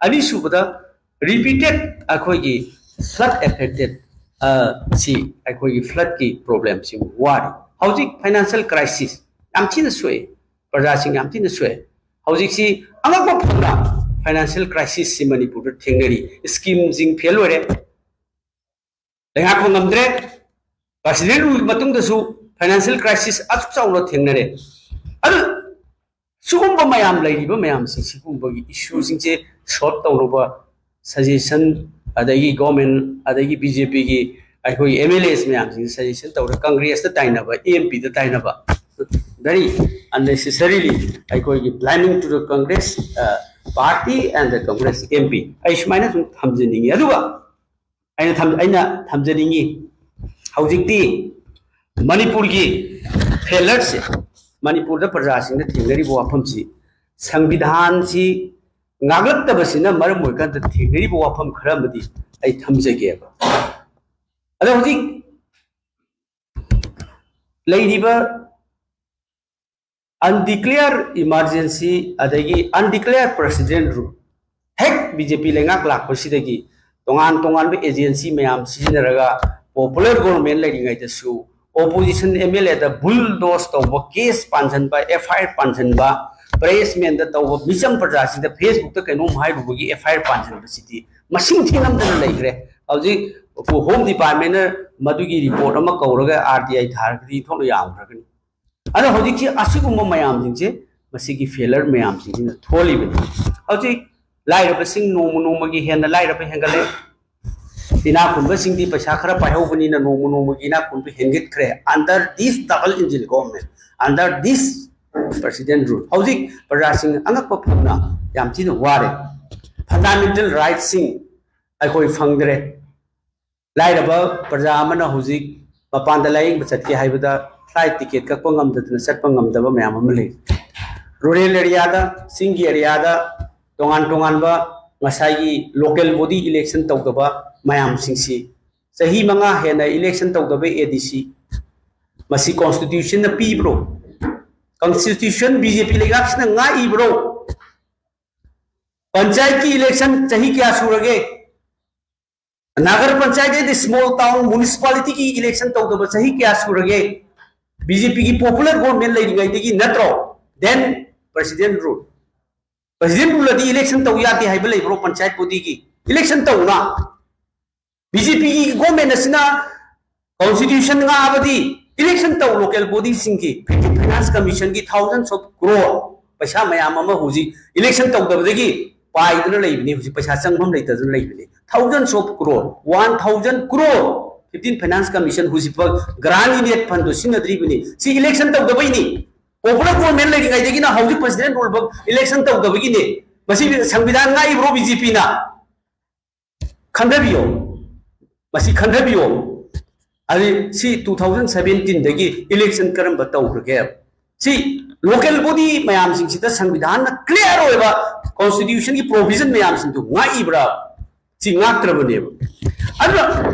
ꯑꯅꯤꯁꯨꯕꯗ repeated ꯑꯩꯈꯣꯏꯒꯤ flood affected, ꯑ, ꯁꯤ ꯑꯩꯈꯣꯏꯒꯤ flood ꯀꯤ problem ꯁꯤ ꯋꯥꯔꯤ꯫ ꯍꯧꯖꯤꯛ financial crisis ꯌꯥꯝ ꯊꯤꯅ ꯁꯣꯛꯑꯦ, ꯄ꯭ꯔꯖꯥꯁꯤꯡ ꯌꯥꯝ ꯊꯤꯅ ꯁꯣꯛꯑꯦ꯫ ꯍꯧꯖꯤꯛꯁꯤ ꯑꯉꯛꯄ ꯐꯪꯅ ꯐꯥꯏꯅꯥꯟꯁꯤꯌꯦꯜ ꯀ꯭ꯔꯥꯏꯁꯤꯁꯁꯤ ꯃꯅꯤꯄꯨꯔꯗ ꯊꯦꯡꯅꯔꯤ꯫ ꯁ꯭ꯀꯤꯝꯁꯤꯡ ꯐꯦꯜ ꯑꯣꯏꯔꯦ, ꯂꯩꯉꯥꯛꯄ ꯉꯝꯗ꯭ꯔꯦ꯫ ꯄ꯭ꯔꯁꯤꯗꯦꯟ ꯔꯨꯜꯒꯤ ꯃꯇꯨꯡꯗꯁꯨ ꯐꯥꯏꯅꯥꯟꯁꯤꯌꯦꯜ ꯀ꯭ꯔꯥꯏꯁꯤꯁ ꯑꯁꯨꯛ ꯆꯥꯎꯅ ꯊꯦꯡꯅꯔꯦ꯫ ꯑꯗꯨ ꯁꯤꯒꯨꯝꯕ ꯃꯌꯥꯝ ꯂꯩꯔꯤꯕ ꯃꯌꯥꯝꯁꯦ, ꯁꯤꯒꯨꯝꯕꯒꯤ ꯏꯁꯨꯁꯤꯡꯁꯦ ꯁꯣꯜꯕ ꯇꯧꯅꯕ ꯁꯖꯦꯁꯟ, ꯑꯗꯒꯤ ꯒꯣꯔꯃꯦꯟ, ꯑꯗꯒꯤ ꯕꯤ ꯖꯦ ꯄꯤꯒꯤ ꯑꯩꯈꯣꯏꯒꯤ ꯑꯦꯝ ꯑꯦꯜ ꯑꯦꯁ ꯃꯌꯥꯝꯁꯤꯡꯅ ꯁꯖꯦꯁꯟ ꯇꯧꯔꯒ ꯀꯪꯒ꯭ꯔꯦꯁꯇ ꯇꯥꯏꯅꯕ, ꯑꯦ ꯑꯦꯝ ꯄꯤꯗ ꯇꯥꯏꯅꯕ, very unnecessarily ꯑꯩꯈꯣꯏꯒꯤ blaming to the Congress party and the Congress M P, ꯑꯩ ꯁꯨꯃꯥꯏꯅ ꯁꯨꯝ ꯊꯝꯖꯅꯤꯡꯉꯤ꯫ ꯑꯗꯨꯒ ꯑꯩꯅ ꯊꯝ-, ꯑꯩꯅ ꯊꯝꯖꯅꯤꯡꯉꯤ, ꯍꯧꯖꯤꯛꯇꯤ ꯃꯅꯤꯄꯨꯔꯒꯤ ꯐꯦꯂꯔꯁꯦ, ꯃꯅꯤꯄꯨꯔꯗ ꯄ꯭ꯔꯖꯥꯁꯤꯡꯅ ꯊꯦꯡꯅꯔꯤꯕ ꯋꯥꯐꯝꯁꯤ, ꯁꯪꯕꯤꯙꯥꯟꯁꯤ ꯉꯥꯛꯂꯛꯇꯕꯁꯤꯅ ꯃꯔꯝ ꯑꯣꯏꯔꯀꯥꯟꯗ ꯊꯦꯡꯅꯔꯤꯕ ꯋꯥꯐꯝ ꯈꯔ ꯑꯃꯗꯤ ꯑꯩ ꯊꯝꯖꯒꯦꯕ꯫ ꯑꯗꯣ ꯍꯧꯖꯤꯛ ꯂꯩꯔꯤꯕ undeclared emergency ꯑꯗꯒꯤ undeclared president rule, ꯍꯦꯛ ꯕꯤ ꯖꯦ ꯄꯤ ꯂꯩꯉꯥꯛ ꯂꯥꯛꯄꯁꯤꯗꯒꯤ ꯇꯣꯉꯥꯟ ꯇꯣꯉꯥꯟꯕ ꯑꯦꯖꯦꯟꯁꯤ ꯃꯌꯥꯝ ꯁꯤꯖꯤꯟꯅꯔꯒ ꯄꯣꯄꯨꯂꯔ ꯒꯣꯚꯔꯟꯃꯦꯟ ꯂꯩꯔꯤꯉꯩꯗꯁꯨ ꯑꯣꯄꯣꯖꯤꯁꯟ ꯑꯦꯝ ꯑꯦꯜ ꯑꯦꯗ ꯕꯨꯜꯗꯣꯁ ꯇꯧꯕ, ꯀꯦꯁ ꯄꯥꯟꯁꯤꯟꯕ, ꯑꯦꯐ ꯑꯥꯏ ꯑꯥꯔ ꯄꯥꯟꯁꯤꯟꯕ, ꯄ꯭ꯔꯦꯁꯃꯦꯟꯗ ꯇꯧꯕ, ꯃꯤꯆꯝ ꯄ꯭ꯔꯖꯥꯁꯤꯗ ꯐꯦꯁꯕꯨꯛꯇ ꯀꯩꯅꯣꯝ ꯍꯥꯏꯔꯨꯕꯒꯤ ꯑꯦꯐ ꯑꯥꯏ ꯑꯥꯔ ꯄꯥꯟꯁꯤꯟꯕꯁꯤꯗꯤ ꯃꯁꯤꯡ ꯊꯤꯉꯝꯗꯅ ꯂꯩꯈ꯭ꯔꯦ꯫ ꯍꯧꯖꯤꯛ ꯍꯣꯝ ꯗꯤꯄꯥꯔꯠꯃꯦꯟꯅ ꯃꯗꯨꯒꯤ ꯔꯤꯄꯣꯔꯠ ꯑꯃ ꯀꯧꯔꯒ ꯑꯥꯔ ꯇꯤ ꯑꯥꯏ ꯊꯥꯔꯒꯗꯤ ꯏꯟꯊꯣꯛꯅ ꯌꯥꯝꯈ꯭ꯔꯒꯅꯤ꯫ ꯑꯗꯣ ꯍꯧꯖꯤꯛꯁꯤ ꯑꯁꯤꯒꯨꯝꯕ ꯃꯌꯥꯝꯁꯤꯡꯁꯦ, ꯃꯁꯤꯒꯤ ꯐꯦꯂꯔ ꯃꯌꯥꯝꯁꯤꯡꯁꯤꯅ ꯊꯣꯛꯍꯜꯂꯤꯕꯅꯤ꯫ ꯍꯧꯖꯤꯛ ꯂꯥꯏꯔꯕꯁꯤꯡ ꯅꯣꯡꯃ ꯅꯣꯡꯃꯒꯤ ꯍꯦꯟꯅ ꯂꯥꯏꯔꯕ ꯍꯦꯟꯒꯠꯂꯦ꯫ ꯏꯅꯥꯛ ꯈꯨꯟꯕꯁꯤꯡꯗꯤ ꯄꯩꯁꯥ ꯈꯔ ꯄꯥꯏꯍꯧꯕꯅꯤꯅ ꯅꯣꯡꯃ ꯅꯣꯡꯃꯒꯤ ꯏꯅꯥꯛ ꯈꯨꯟꯕ ꯍꯦꯟꯒꯠꯈ꯭ꯔꯦ, under this double engine government, under this president rule꯫ ꯍꯧꯖꯤꯛ ꯄ꯭ꯔꯖꯥꯁꯤꯡ ꯑꯉꯛꯄ ꯐꯪꯅ ꯌꯥꯝ ꯊꯤꯅ ꯋꯥꯔꯦ꯫ ꯐꯟꯗꯥꯃꯦꯟꯇꯦꯜ ꯔꯥꯏꯠꯁꯤꯡ ꯑꯩꯈꯣꯏ ꯐꯪꯗ꯭ꯔꯦ꯫ ꯂꯥꯏꯔꯕ ꯄ꯭ꯔꯖꯥ ꯑꯃꯅ ꯍꯧꯖꯤꯛ ꯃꯄꯥꯟꯗ ꯂꯥꯌꯦꯡꯕ ꯆꯠꯀꯦ ꯍꯥꯏꯕꯗ ꯐ꯭ꯂꯥꯏꯠ ꯇꯤꯀꯦꯠ ꯀꯛꯄ ꯉꯝꯗꯗꯅ ꯆꯠꯄ ꯉꯝꯗꯕ ꯃꯌꯥꯝ ꯑꯃ ꯂꯩ꯫ ꯔꯨꯔꯦꯜ ꯑꯦꯔꯤꯌꯥꯗ, ꯆꯤꯡꯒꯤ ꯑꯦꯔꯤꯌꯥꯗ, ꯇꯣꯉꯥꯟ ꯇꯣꯉꯥꯟꯕ ꯉꯁꯥꯏꯒꯤ ꯂꯣꯀꯦꯜ ꯕꯣꯗꯤ ꯏꯂꯦꯛꯁꯟ ꯇꯧꯗꯕ ꯃꯌꯥꯝꯁꯤꯡꯁꯤ, ꯆꯍꯤ ꯃꯉꯥ ꯍꯦꯟꯅ ꯏꯂꯦꯛꯁꯟ ꯇꯧꯗꯕ ꯑꯦ ꯗꯤ ꯁꯤ, ꯃꯁꯤ ꯀꯣꯟꯁꯇꯤꯇ꯭ꯌꯨꯁꯟꯅ ꯄꯤꯕ꯭ꯔꯣ? ꯀꯣꯟꯁꯇꯤꯇ꯭ꯌꯨꯁꯟ ꯕꯤ ꯖꯦ ꯄꯤ ꯂꯩꯉꯥꯛꯁꯤꯅ ꯉꯥꯛꯏꯕ꯭ꯔꯣ? ꯄꯟꯆꯥꯌꯠꯀꯤ ꯏꯂꯦꯛꯁꯟ ꯆꯍꯤ ꯀꯌꯥ ꯁꯨꯔꯒꯦ? Nagar panchayat and small town ꯃ꯭ꯌꯨꯅꯤꯁꯤꯄꯥꯂꯤꯇꯤꯒꯤ ꯏꯂꯦꯛꯁꯟ ꯇꯧꯗꯕ ꯆꯍꯤ ꯀꯌꯥ ꯁꯨꯔꯒꯦ? ꯕꯤ ꯖꯦ ꯄꯤꯒꯤ ꯄꯣꯄꯨꯂꯔ ꯒꯣꯔꯃꯦꯟ ꯂꯩꯔꯤꯉꯩꯗꯒꯤ ꯅꯠꯇ꯭ꯔꯣ? Then president rule꯫ President rule ꯗꯤ election ꯇꯧ ꯌꯥꯗꯦ ꯍꯥꯏꯕ ꯂꯩꯕ꯭ꯔꯣ? ꯄꯟꯆꯥꯌꯠ body ꯒꯤ election ꯇꯧꯅ? BJP ꯒꯤ government ꯑꯁꯤꯅ constitution ꯉꯥꯛꯑꯕꯗꯤ election ꯇꯧ꯫ Local body ꯁꯤꯡꯒꯤ Finance Commission ꯒꯤ thousands of crore ꯄꯩꯁꯥ ꯃꯌꯥꯝ ꯑꯃ ꯍꯧꯖꯤꯛ election ꯇꯧꯗꯕꯗꯒꯤ ꯄꯥꯏꯗꯨꯅ ꯂꯩꯕꯅꯤ꯫ ꯍꯧꯖꯤꯛ ꯄꯩꯁꯥ ꯆꯪꯐꯝ ꯂꯩꯇꯗꯨꯅ ꯂꯩꯕꯅꯤ꯫ Thousands of crore, one thousand crore, fifteen Finance Commission ꯍꯧꯖꯤꯛꯐꯥꯎ grant in aid fund ꯗꯣ ꯁꯤꯖꯤꯟꯅꯗ꯭ꯔꯤꯕꯅꯤ꯫ ꯁꯤ election ꯇꯧꯗꯕꯩꯅꯤ꯫ Popular government ꯂꯩꯔꯤꯉꯩꯗꯒꯤꯅ ꯍꯧꯖꯤꯛ President rule ꯐꯥꯎ election ꯇꯧꯗꯕꯒꯤꯅꯤ꯫ ꯃꯁꯤ ꯁꯪꯕꯤꯙꯥꯟ ꯉꯥꯛꯏꯕ꯭ꯔꯣ BJP ꯅ? ꯈꯟꯊꯕꯤꯌꯣ, ꯃꯁꯤ ꯈꯟꯊꯕꯤꯌꯣ꯫ ꯑꯗꯩ ꯁꯤ two thousand seventeen ꯗꯒꯤ election ꯀꯔꯝꯕ ꯇꯧꯈ꯭ꯔꯒꯦ? ꯁꯤ local body ꯃꯌꯥꯝꯁꯤꯡꯁꯤꯗ ꯁꯪꯕꯤꯙꯥꯟꯅ clear ꯑꯣꯏꯕ constitution ꯒꯤ provision ꯃꯌꯥꯝꯁꯤꯡꯗꯨ ꯉꯥꯛꯏꯕ꯭ꯔꯥ? ꯁꯤ ꯉꯥꯛꯇ꯭ꯔꯕꯅꯦꯕ꯫ ꯑꯗꯨꯅ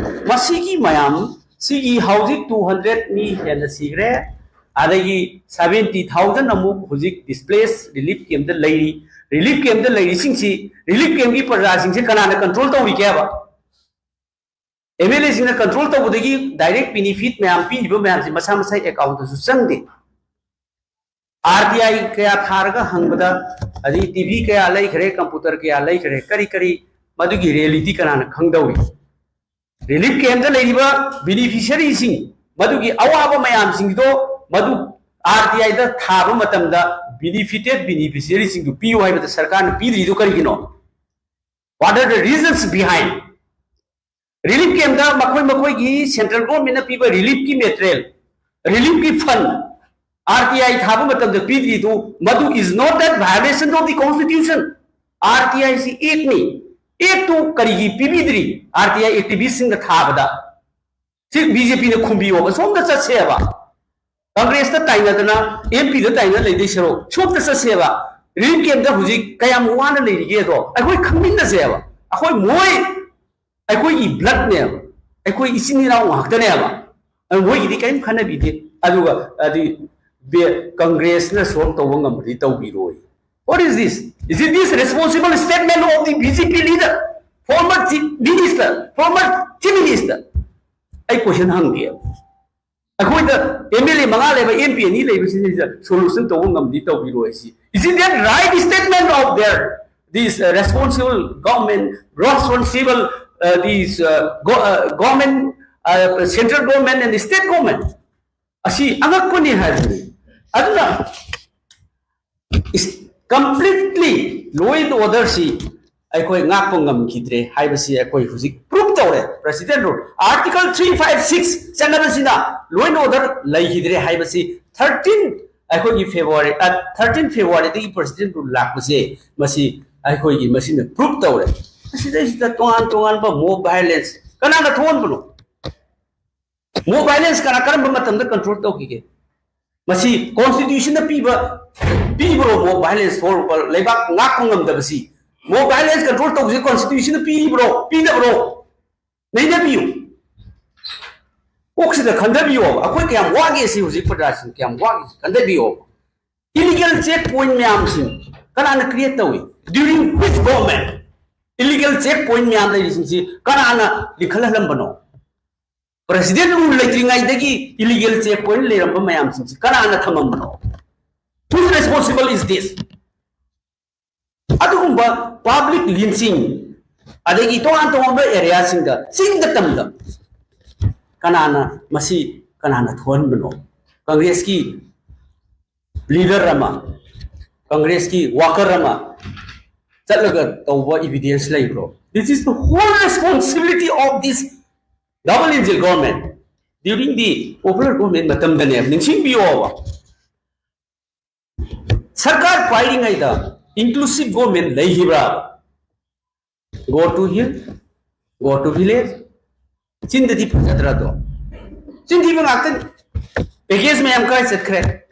ꯃꯁꯤꯒꯤ ꯃꯌꯥꯝ ꯁꯤꯒꯤ ꯍꯧꯖꯤꯛ two hundred ꯃꯤ ꯍꯦꯟꯅ ꯁꯤꯈ꯭ꯔꯦ꯫ ꯑꯗꯒꯤ seventy thousand ꯑꯃꯨꯛ ꯍꯧꯖꯤꯛ displace relief camp ꯇ ꯂꯩꯔꯤ꯫ Relief camp ꯇ ꯂꯩꯔꯤꯁꯤꯡꯁꯤ, relief camp ꯀꯤ ꯄ꯭ꯔꯖꯥꯁꯤꯡꯁꯦ ꯀꯅꯥꯅ control ꯇꯧꯔꯤꯒꯦꯕ? MLA ꯁꯤꯡꯅ control ꯇꯧꯕꯗꯒꯤ direct benefit ꯃꯌꯥꯝ ꯄꯤꯔꯤꯕ ꯃꯌꯥꯝꯁꯦ ꯃꯁꯥ ꯃꯁꯥꯒꯤ account ꯇꯁꯨ ꯆꯪꯗꯦ꯫ RTI ꯀꯌꯥ ꯊꯥꯔꯒ ꯍꯪꯕꯗ, ꯑꯗꯩ TV ꯀꯌꯥ ꯂꯩꯈ꯭ꯔꯦ, computer ꯀꯌꯥ ꯂꯩꯈ꯭ꯔꯦ, ꯀꯔꯤ ꯀꯔꯤ, ꯃꯗꯨꯒꯤ reality ꯀꯅꯥꯅ ꯈꯪꯗꯧꯔꯤ? Relief camp ꯇ ꯂꯩꯔꯤꯕ beneficiary ꯁꯤꯡ, ꯃꯗꯨꯒꯤ ꯑꯋꯥꯕ ꯃꯌꯥꯝꯁꯤꯡꯗꯣ ꯃꯗꯨ RTI ꯗ ꯊꯥꯕ ꯃꯇꯝꯗ benefited beneficiary ꯁꯤꯡꯗꯨ ꯄꯤꯌꯨ ꯍꯥꯏꯕꯗ ꯁꯔꯀꯥꯔꯅ ꯄꯤꯗ꯭ꯔꯤꯗꯨ ꯀꯔꯤꯒꯤꯅꯣ? What are the reasons behind? Relief camp ꯇ ꯃꯈꯣꯏ ꯃꯈꯣꯏꯒꯤ central government ꯅ ꯄꯤꯕ relief ꯀꯤ material, relief ꯀꯤ fund RTI ꯊꯥꯕ ꯃꯇꯝꯗ ꯄꯤꯗ꯭ꯔꯤꯗꯨ, ꯃꯗꯨ is not that violation of the constitution? RTI ꯁꯤ act ꯅꯤ꯫ Act ꯇꯨ ꯀꯔꯤꯒꯤ ꯄꯤꯕꯤꯗ꯭ꯔꯤ RTI activist ꯁꯤꯡꯅ ꯊꯥꯕꯗ? ꯁꯤ BJP ꯅ ꯈꯨꯝꯕꯤꯌꯣꯕ, ꯁꯣꯝꯗ ꯆꯠꯁꯦꯕ꯫ Congress ꯇ ꯇꯥꯏꯅꯗꯅ, MP ꯗ ꯇꯥꯏꯅ ꯂꯩꯗꯣꯏ ꯁꯔꯨꯛ ꯁꯣꯝꯗ ꯆꯠꯁꯦꯕ꯫ Relief camp ꯇ ꯍꯧꯖꯤꯛ ꯀꯌꯥꯝ ꯋꯥꯅ ꯂꯩꯔꯤꯒꯦꯗꯣ ꯑꯩꯈꯣꯏ ꯈꯪꯃꯤꯟꯅꯁꯦꯕ꯫ ꯑꯩꯈꯣꯏ ꯃꯣꯏ ꯑꯩꯈꯣꯏꯒꯤ blood ꯅꯦꯕ, ꯑꯩꯈꯣꯏ ꯏꯆꯤꯟ ꯏꯅꯥꯎ ꯉꯥꯛꯇꯅꯦꯕ꯫ ꯑꯗꯨ ꯃꯣꯏꯒꯤꯗꯤ ꯀꯔꯤꯝ ꯈꯟꯅꯕꯤꯗꯦ꯫ ꯑꯗꯨꯒ ꯑꯗꯨ ꯕꯦ-, Congress ꯅ solve ꯇꯧꯕ ꯉꯝꯕꯗꯤ ꯇꯧꯕꯤꯔꯣꯏ꯫ What is this? Is it this responsible statement of the BJP leader, former chief minister, former chief minister? ꯑꯩ question ꯍꯪꯒꯦ꯫ ꯑꯩꯈꯣꯏꯗ MLA ꯃꯉꯥ ꯂꯩꯕ, MP ꯑꯅꯤ ꯂꯩꯕꯁꯤꯗꯩꯗ solution ꯇꯧꯕ ꯉꯝꯗꯤ ꯇꯧꯕꯤꯔꯣꯏ ꯁꯤ꯫ Isn't that right statement of their, this uh, responsible government, responsible uh, these uh, go, uh, government, uh, central government and the state government? ꯑꯁꯤ ꯑꯉꯛꯄꯅꯤ ꯍꯥꯏꯕꯅꯤ꯫ ꯑꯗꯨꯅ completely law and order ꯁꯤ ꯑꯩꯈꯣꯏ ꯉꯥꯛꯄ ꯉꯝꯈꯤꯗ꯭ꯔꯦ ꯍꯥꯏꯕꯁꯤ ꯑꯩꯈꯣꯏ ꯍꯧꯖꯤꯛ prove ꯇꯧꯔꯦ꯫ President Rule Article three five six ꯆꯠꯅꯕꯁꯤꯅ law and order ꯂꯩꯈꯤꯗ꯭ꯔꯦ ꯍꯥꯏꯕꯁꯤ thirteen ꯑꯩꯈꯣꯏꯒꯤ February, thirteen February ꯗꯒꯤ President Rule ꯂꯥꯛꯄꯁꯦ ꯃꯁꯤ ꯑꯩꯈꯣꯏꯒꯤ ꯃꯁꯤꯅ prove ꯇꯧꯔꯦ꯫ ꯑꯁꯤꯗꯩꯁꯤꯗ ꯇꯣꯉꯥꯟ ꯇꯣꯉꯥꯟꯕ mob violence ꯀꯅꯥꯅ ꯊꯣꯛꯍꯟꯕꯅꯣ? Mob violence ꯀꯅꯥ ꯀꯔꯝꯕ ꯃꯇꯝꯗ control ꯇꯧꯈꯤꯒꯦ? ꯃꯁꯤ constitution ꯅ ꯄꯤꯕ, ꯄꯤꯕ꯭ꯔꯣ mob violence ꯊꯣꯛꯂꯛꯄ, ꯂꯩꯕꯥꯛ ꯉꯥꯛꯄ ꯉꯝꯗꯕꯁꯤ? Mob violence control ꯇꯧꯕꯁꯤ constitution ꯅ ꯄꯤꯕ꯭ꯔꯣ, ꯄꯤꯗꯕ꯭ꯔꯣ? ꯅꯩꯅꯕꯤꯌꯨ꯫ ꯀꯣꯛꯁꯤꯗ ꯈꯟꯊꯕꯤꯌꯣꯕ, ꯑꯩꯈꯣꯏ ꯀꯌꯥꯝ ꯋꯥꯒꯦ ꯁꯤ, ꯍꯧꯖꯤꯛ ꯄ꯭ꯔꯖꯥꯁꯤꯡ ꯀꯌꯥꯝ ꯋꯥꯒꯦ ꯁꯤ ꯈꯟꯊꯕꯤꯌꯣꯕ꯫ Illegal check point ꯃꯌꯥꯝꯁꯤꯡ ꯀꯅꯥꯅ create ꯇꯧꯏ? During which government? Illegal check point ꯃꯌꯥꯝ ꯂꯩꯔꯤꯁꯤꯡꯁꯤ ꯀꯅꯥꯅ ꯂꯤꯡꯈꯠꯍꯜꯂꯝꯕꯅꯣ? President Rule ꯂꯩꯇ꯭ꯔꯤꯉꯩꯗꯒꯤ illegal check point ꯂꯩꯔꯝꯕ ꯃꯌꯥꯝꯁꯤꯡꯁꯤ ꯀꯅꯥꯅ ꯊꯝꯃꯝꯕꯅꯣ? Whose responsible is this? ꯑꯗꯨꯒꯨꯝꯕ public lynching, ꯑꯗꯒꯤ ꯇꯣꯉꯥꯟ ꯇꯣꯉꯥꯟꯕ area ꯁꯤꯡꯗ, ꯆꯤꯡꯗ ꯇꯝꯗ ꯀꯅꯥꯅ ꯃꯁꯤ ꯀꯅꯥꯅ ꯊꯣꯛꯍꯟꯕꯅꯣ? Congress ꯀꯤ leader ꯑꯃ, Congress ꯀꯤ worker ꯑꯃ ꯆꯠꯂꯒ ꯇꯧꯕ evidence ꯂꯩꯕ꯭ꯔꯣ? This is the whole responsibility of this double engine government during the popular government ꯃꯇꯝꯗꯅꯦꯕ, ꯅꯤꯡꯁꯤꯡꯕꯤꯌꯣꯕ꯫ ꯁꯔꯀꯥꯔ ꯄꯥꯏꯔꯤꯉꯩꯗ inclusive government ꯂꯩꯈꯤꯕ꯭ꯔꯥ? Go to hill, go to village. ꯆꯤꯟꯗꯗꯤ ꯐꯖꯗ꯭ꯔꯥꯗꯣ? ꯆꯤꯟꯊꯤꯕ ꯉꯥꯛꯇꯅꯤ꯫ Package ꯃꯌꯥꯝ ꯀꯥꯏ ꯆꯠꯈ꯭ꯔꯦ?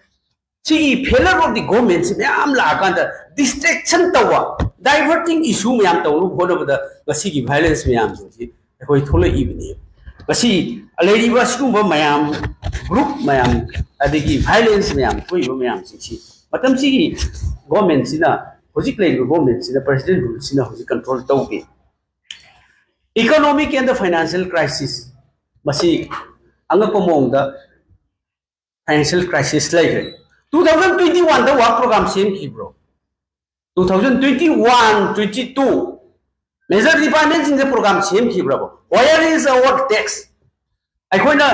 ꯁꯤꯒꯤ failure of the government ꯁꯤ ꯃꯌꯥꯝ ꯂꯥꯛꯑꯀꯥꯟꯗ distraction ꯇꯧꯕ, diverting issue ꯃꯌꯥꯝ ꯇꯧꯅꯕ ꯍꯣꯠꯅꯕꯗ ꯉꯁꯤꯒꯤ violence ꯃꯌꯥꯝꯁꯤꯡꯁꯤ ꯑꯩꯈꯣꯏ ꯊꯣꯛꯂꯛꯏꯕꯅꯤ꯫ ꯉꯁꯤ ꯂꯩꯔꯤꯕ ꯑꯁꯤꯒꯨꯝꯕ ꯃꯌꯥꯝ, group ꯃꯌꯥꯝ, ꯑꯗꯒꯤ violence ꯃꯌꯥꯝ ꯊꯣꯛꯏꯕ ꯃꯌꯥꯝꯁꯤꯡꯁꯤ ꯃꯇꯝꯁꯤꯒꯤ government ꯁꯤꯅ, ꯍꯧꯖꯤꯛ ꯂꯩꯔꯤꯕ government ꯁꯤꯅ, President Rule ꯁꯤꯅ ꯍꯧꯖꯤꯛ control ꯇꯧꯗꯦ꯫ Economic and financial crisis, ꯃꯁꯤ ꯑꯉꯛꯄ ꯃꯑꯣꯡꯗ financial crisis ꯂꯩꯈ꯭ꯔꯦ꯫ Two thousand twenty one ꯗ work program ꯁꯦꯝꯈꯤꯕ꯭ꯔꯣ? Two thousand twenty one, twenty two major department ꯁꯤꯡꯗ program ꯁꯦꯝꯈꯤꯕ꯭ꯔꯕ? Where is our tax? ꯑꯩꯈꯣꯏꯅ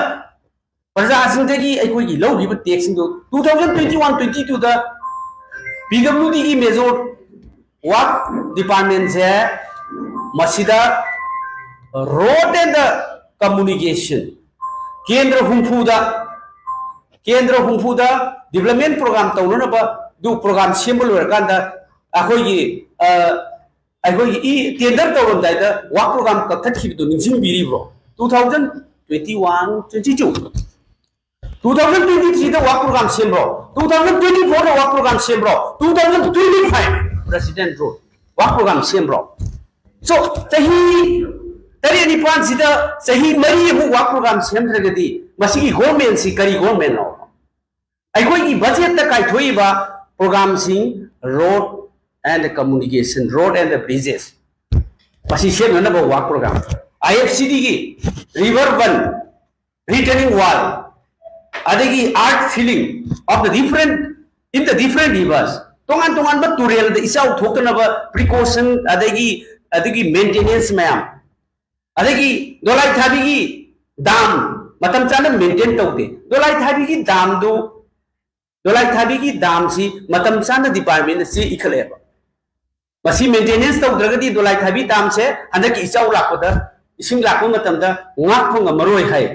ꯄ꯭ꯔꯖꯥꯁꯤꯡꯗꯒꯤ ꯑꯩꯈꯣꯏꯒꯤ ꯂꯧꯈꯤꯕ tax ꯁꯤꯡꯗꯨ two thousand twenty one, twenty two ꯗ P W D ꯒꯤ major work department ꯁꯦ ꯃꯁꯤꯗ road and communication ꯀꯦꯟꯗ꯭ꯔ ꯍꯨꯝꯐꯨꯗ, ꯀꯦꯟꯗ꯭ꯔ ꯍꯨꯝꯐꯨꯗ development program ꯇꯧꯅꯅꯕ ꯑꯗꯨ program ꯁꯦꯝꯕ ꯂꯣꯏꯔꯀꯥꯟꯗ ꯑꯩꯈꯣꯏꯒꯤ ꯑ, ꯑꯩꯈꯣꯏꯒꯤ E tender ꯇꯧꯔꯝꯗꯥꯏꯗ work program ꯀꯛꯊꯠꯈꯤꯕꯗꯨ ꯅꯤꯡꯁꯤꯡꯕꯤꯔꯤꯕ꯭ꯔꯣ? Two thousand twenty one, twenty two, two thousand twenty three ꯗ work program ꯁꯦꯝꯕ꯭ꯔꯣ? Two thousand twenty four ꯗ work program ꯁꯦꯝꯕ꯭ꯔꯣ? Two thousand twenty five President Road work program ꯁꯦꯝꯕ꯭ꯔꯣ? So ꯆꯍꯤ ꯇꯔꯦꯠ ꯅꯤꯄꯥꯟꯁꯤꯗ ꯆꯍꯤ ꯃꯔꯤ ꯑꯃꯨꯛ work program ꯁꯦꯝꯗ꯭ꯔꯒꯗꯤ ꯃꯁꯤꯒꯤ government ꯁꯤ ꯀꯔꯤ government ꯅꯣ? ꯑꯩꯈꯣꯏꯒꯤ budget ꯇ ꯀꯥꯏꯊꯣꯛꯏꯕ program ꯁꯤꯡ, road and communication, road and bridges, ꯃꯁꯤ ꯁꯦꯝꯅꯅꯕ work program, I F C D ꯒꯤ river bund, retaining wall, ꯑꯗꯒꯤ earth filling of the different, in the different rivers, ꯇꯣꯉꯥꯟ ꯇꯣꯉꯥꯟꯕ ꯇꯨꯔꯦꯜꯗ ꯏꯆꯥꯎ ꯊꯣꯛꯇꯅꯕ precaution, ꯑꯗꯒꯤ ꯑꯗꯒꯤ maintenance ꯃꯌꯥꯝ, ꯑꯗꯒꯤ ꯗꯣꯂꯥꯏ ꯊꯥꯕꯤꯒꯤ dam ꯃꯇꯝ ꯆꯥꯅ maintain ꯇꯧꯗꯦ꯫ ꯗꯣꯂꯥꯏ ꯊꯥꯕꯤꯒꯤ dam ꯗꯨ, ꯗꯣꯂꯥꯏ ꯊꯥꯕꯤꯒꯤ dam ꯁꯤ ꯃꯇꯝ ꯆꯥꯅ department ꯅ ꯆꯦ ꯏꯈꯠꯂꯛꯑꯦꯕ꯫ ꯃꯁꯤ maintenance ꯇꯧꯗ꯭ꯔꯒꯗꯤ ꯗꯣꯂꯥꯏ ꯊꯥꯕꯤ dam ꯁꯦ ꯍꯟꯗꯛꯀꯤ ꯏꯆꯥꯎ ꯂꯥꯛꯄꯗ, ꯏꯁꯤꯡ ꯂꯥꯛꯄ ꯃꯇꯝꯗ ꯉꯥꯛꯄ ꯉꯝꯃꯔꯣꯏ ꯍꯥꯏ꯫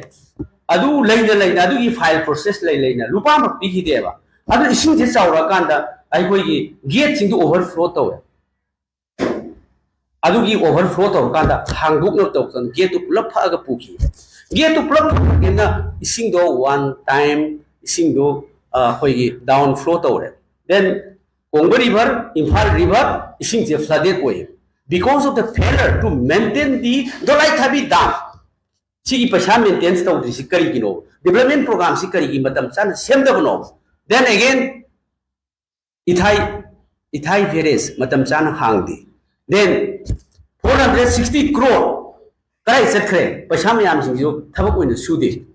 ꯑꯗꯨ ꯂꯩꯅ ꯂꯩꯅ, ꯑꯗꯨꯒꯤ file process ꯂꯩ ꯂꯩꯅ ꯂꯨꯄꯥ ꯑꯃ ꯄꯤꯈꯤꯗꯦꯕ꯫ ꯑꯗꯨ ꯏꯁꯤꯡꯁꯦ ꯆꯥꯎꯔꯛꯑꯀꯥꯟꯗ ꯑꯩꯈꯣꯏꯒꯤ gate ꯁꯤꯡꯗꯨ overflow ꯇꯧꯋꯦ꯫ ꯑꯗꯨꯒꯤ overflow ꯇꯧꯔꯀꯥꯟꯗ ꯍꯥꯡꯗꯣꯛꯅꯕ ꯇꯧꯔꯀꯥꯟꯗ gate ꯇꯨ ꯄꯨꯂꯞ ꯐꯛꯑꯒ ꯄꯨꯈꯤ꯫ Gate ꯇꯨ ꯄꯨꯂꯞ ꯐꯛꯄꯅꯤꯅ ꯏꯁꯤꯡꯗꯣ one time ꯏꯁꯤꯡꯗꯣ, ꯑ, ꯑꯩꯈꯣꯏꯒꯤ down flow ꯇꯧꯔꯦ꯫ Then ꯀꯣꯡꯕ river, ꯏꯝꯐꯥꯜ river ꯏꯁꯤꯡꯁꯦ flooded ꯑꯣꯏꯌꯦ, because of the failure to maintain the ꯗꯣꯂꯥꯏ ꯊꯥꯕꯤ dam꯫ ꯁꯤꯒꯤ ꯄꯩꯁꯥ maintenance ꯇꯧꯗ꯭ꯔꯤꯁꯤ ꯀꯔꯤꯒꯤꯅꯣ? Development program ꯁꯤ ꯀꯔꯤꯒꯤ ꯃꯇꯝ ꯆꯥꯅ ꯁꯦꯝꯗꯕꯅꯣ? Then again, ꯏꯊꯥꯏ, ꯏꯊꯥꯏ barrage ꯃꯇꯝ ꯆꯥꯅ ꯍꯥꯡꯗꯦ꯫ Then four hundred sixty crore ꯀꯗꯥꯏ ꯆꯠꯈ꯭ꯔꯦ? ꯄꯩꯁꯥ ꯃꯌꯥꯝꯁꯤꯡꯁꯨ ꯊꯕꯛ ꯑꯣꯏꯅ ꯁꯨꯗꯦ꯫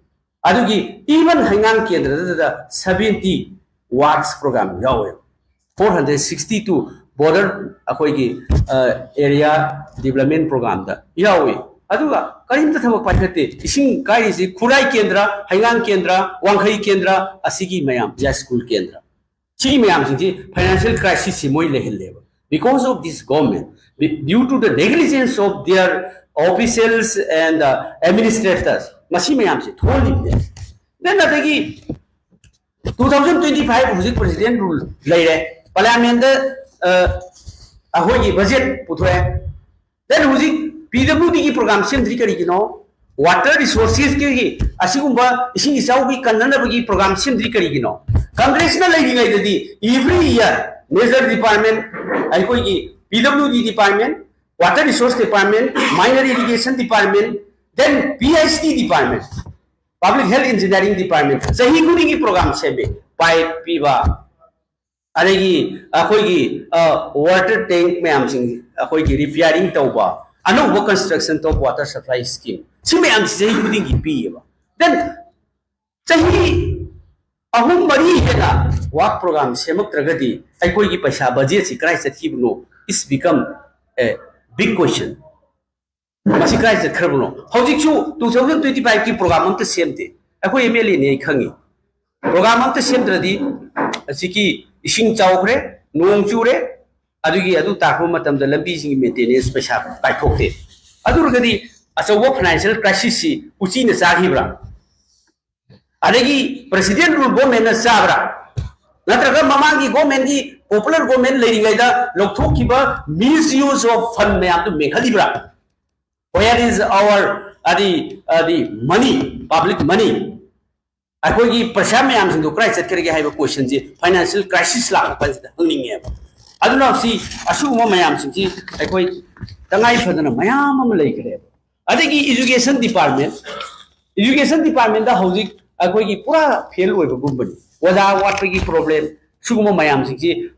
ꯑꯗꯨꯒꯤ even ꯍꯩꯉꯥꯡ ꯀꯦꯟꯗ꯭ꯔꯗꯨꯗ seventy, ꯋꯥꯔꯛꯁ ꯄ꯭ꯔꯣꯒ꯭ꯔꯥꯝ ꯌꯥꯎꯋꯦ꯫ Four hundred sixty two border ꯑꯩꯈꯣꯏꯒꯤ ꯑꯦꯔꯤꯌꯥ ꯗꯤꯕꯂꯞꯃꯦꯟ ꯄ꯭ꯔꯣꯒ꯭ꯔꯥꯝꯗ ꯌꯥꯎꯏ꯫ ꯑꯗꯨꯒ ꯀꯔꯤꯝꯇ ꯊꯕꯛ ꯄꯥꯏꯈꯠꯇꯦ꯫ ꯏꯁꯤꯡ ꯀꯥꯏꯔꯤꯁꯤ ꯈꯨꯔꯥꯏ ꯀꯦꯟꯗ꯭ꯔ, ꯍꯩꯉꯥꯡ ꯀꯦꯟꯗ꯭ꯔ, ꯋꯥꯡꯈꯩ ꯀꯦꯟꯗ꯭ꯔ, ꯑꯁꯤꯒꯤ ꯃꯌꯥꯝ, ꯌꯥꯏꯁ꯭ꯀꯨꯜ ꯀꯦꯟꯗ꯭ꯔ, ꯁꯤꯒꯤ ꯃꯌꯥꯝꯁꯤꯡꯁꯤ ꯐꯥꯏꯅꯥꯟꯁꯤꯌꯦꯜ ꯀ꯭ꯔꯥꯏꯁꯤꯁꯁꯤ ꯃꯣꯏ ꯂꯩꯍꯜꯂꯦꯕ, because of this government, due to the negligence of their officials and administrators, ꯃꯁꯤ ꯃꯌꯥꯝꯁꯤ ꯊꯣꯛꯍꯜꯂꯤꯕꯅꯦ꯫ Then ꯑꯗꯒꯤ two thousand twenty five ꯍꯧꯖꯤꯛ ꯄ꯭ꯔꯦꯁꯤꯗꯦꯟ ꯔꯨꯜ ꯂꯩꯔꯦ, ꯄꯥꯔꯂꯤꯌꯥꯃꯦꯟꯗ ꯑꯩꯈꯣꯏꯒꯤ ꯕꯖꯦꯠ ꯄꯨꯊꯣꯛꯑꯦ꯫ Then ꯍꯧꯖꯤꯛ ꯄꯤ ꯗꯕ꯭ꯂꯤꯎ ꯗꯤꯒꯤ ꯄ꯭ꯔꯣꯒ꯭ꯔꯥꯝ ꯁꯦꯝꯗ꯭ꯔꯤ ꯀꯔꯤꯒꯤꯅꯣ? ꯋꯥꯇꯔ ꯔꯤꯁꯣꯔꯁꯦꯁꯀꯤ ꯑꯁꯤꯒꯨꯝꯕ ꯏꯁꯤꯡ ꯏꯆꯥꯎꯒꯤ ꯀꯟꯅꯅꯕꯒꯤ ꯄ꯭ꯔꯣꯒ꯭ꯔꯥꯝ ꯁꯦꯝꯗ꯭ꯔꯤ ꯀꯔꯤꯒꯤꯅꯣ? ꯀꯪꯒ꯭ꯔꯦꯁꯅ ꯂꯩꯔꯤꯉꯩꯗꯗꯤ every year major department, ꯑꯩꯈꯣꯏꯒꯤ P W D department, water resource department, minor irrigation department, then P H D department, public health engineering department ꯆꯍꯤ ꯈꯨꯗꯤꯡꯒꯤ ꯄ꯭ꯔꯣꯒ꯭ꯔꯥꯝ ꯁꯦꯝꯃꯤ꯫ ꯄꯥꯏꯞ ꯄꯤꯕ, ꯑꯗꯒꯤ ꯑꯩꯈꯣꯏꯒꯤ ꯋꯥꯇꯔ ꯇꯦꯡ ꯃꯌꯥꯝꯁꯤꯡ ꯑꯩꯈꯣꯏꯒꯤ ꯔꯤꯄꯤꯌꯥꯔꯤꯡ ꯇꯧꯕ, ꯑꯅꯧꯕ ꯀꯟꯁꯇ꯭ꯔꯛꯁꯟ ꯇꯧꯕ, ꯋꯥꯇꯔ ꯁꯄ꯭ꯂꯥꯏ ꯁ꯭ꯀꯤꯝ, ꯁꯤ ꯃꯌꯥꯝꯁꯤ ꯆꯍꯤ ꯈꯨꯗꯤꯡꯒꯤ ꯄꯤꯌꯦꯕ꯫ Then ꯆꯍꯤ ꯑꯍꯨꯝ ꯃꯔꯤ ꯍꯦꯟꯅ ꯋꯥꯔꯛ ꯄ꯭ꯔꯣꯒ꯭ꯔꯥꯝ ꯁꯦꯝꯃꯛꯇ꯭ꯔꯒꯗꯤ ꯑꯩꯈꯣꯏꯒꯤ ꯄꯩꯁꯥ ꯕꯖꯦꯠꯁꯤ ꯀꯗꯥꯏ ꯆꯠꯈꯤꯕꯅꯣ, it's become a big question꯫ ꯃꯁꯤ ꯀꯗꯥꯏ ꯆꯠꯈ꯭ꯔꯕꯅꯣ? ꯍꯧꯖꯤꯛꯁꯨ two thousand twenty five ꯀꯤ ꯄ꯭ꯔꯣꯒ꯭ꯔꯥꯝ ꯑꯝꯇ ꯁꯦꯝꯗꯦ꯫ ꯑꯩꯈꯣꯏ ꯑꯦꯝ ꯑꯦꯜ ꯑꯦꯅꯤ, ꯑꯩ ꯈꯪꯉꯤ꯫ ꯄ꯭ꯔꯣꯒ꯭ꯔꯥꯝ ꯑꯝꯇ ꯁꯦꯝꯗ꯭ꯔꯗꯤ ꯑꯁꯤꯒꯤ ꯏꯁꯤꯡ ꯆꯥꯎꯈ꯭ꯔꯦ, ꯅꯣꯡ ꯆꯨꯔꯦ, ꯑꯗꯨꯒꯤ ꯑꯗꯨ ꯇꯥꯔꯛꯄ ꯃꯇꯝꯗ ꯂꯝꯕꯤꯁꯤꯡꯒꯤ ꯃꯦꯟꯇꯦꯅꯦꯟꯁ ꯄꯩꯁꯥ ꯀꯥꯏꯊꯣꯛꯇꯦ꯫ ꯑꯗꯨ ꯑꯣꯏꯔꯒꯗꯤ ꯑꯆꯧꯕ ꯐꯥꯏꯅꯥꯟꯁꯤꯌꯦꯜ ꯀ꯭ꯔꯥꯏꯁꯤꯁꯁꯤ ꯎꯆꯤꯅ ꯆꯥꯈꯤꯕ꯭ꯔꯥ? ꯑꯗꯒꯤ ꯄ꯭ꯔꯦꯁꯤꯗꯦꯟ ꯔꯨꯜ ꯒꯣꯔꯃꯦꯟꯅ ꯆꯥꯕ꯭ꯔꯥ? ꯅꯠꯇ꯭ꯔꯒ ꯃꯃꯥꯡꯒꯤ ꯒꯣꯔꯃꯦꯟꯒꯤ, ꯄꯣꯄꯨꯂꯔ ꯒꯣꯔꯃꯦꯟ ꯂꯩꯔꯤꯉꯩꯗ ꯂꯧꯊꯣꯛꯈꯤꯕ misuse of fund ꯃꯌꯥꯝꯗꯨ ꯃꯦꯟꯈꯠꯂꯤꯕ꯭ꯔꯥ? Where is our, the, the money, public money? ꯑꯩꯈꯣꯏꯒꯤ ꯄꯩꯁꯥ ꯃꯌꯥꯝꯁꯤꯡꯗꯣ ꯀꯗꯥꯏ ꯆꯠꯈ꯭ꯔꯒꯦ ꯍꯥꯏꯕ ꯀꯣꯏꯁꯟꯁꯤ ꯐꯥꯏꯅꯥꯟꯁꯤꯌꯦꯜ ꯀ꯭ꯔꯥꯏꯁꯤꯁ ꯂꯥꯛꯄ ꯀꯥꯟꯁꯤꯗ ꯍꯪꯅꯤꯡꯉꯦꯕ꯫ ꯑꯗꯨꯅ ꯁꯤ, ꯑꯁꯤꯒꯨꯝꯕ ꯃꯌꯥꯝꯁꯤꯡꯁꯤ ꯑꯩꯈꯣꯏ ꯇꯉꯥꯏ ꯐꯗꯅ ꯃꯌꯥꯝ ꯑꯃ ꯂꯩꯈ꯭ꯔꯦꯕ꯫ ꯑꯗꯒꯤ ꯏꯖꯨꯀꯦꯁꯟ ꯗꯤꯄꯥꯔꯠꯃꯦꯟ, ꯏꯖꯨꯀꯦꯁꯟ ꯗꯤꯄꯥꯔꯠꯃꯦꯟꯗ ꯍꯧꯖꯤꯛ ꯑꯩꯈꯣꯏꯒꯤ ꯄꯨꯔꯥ ꯐꯦꯜ ꯑꯣꯏꯕꯒꯨꯝꯕꯅꯤ꯫ ꯑꯣꯖꯥ ꯋꯥꯠꯄꯒꯤ ꯄ꯭ꯔꯣꯕ꯭ꯂꯦꯝ, ꯁꯤꯒꯨꯝꯕ ꯃꯌꯥꯝꯁꯤꯡꯁꯤ,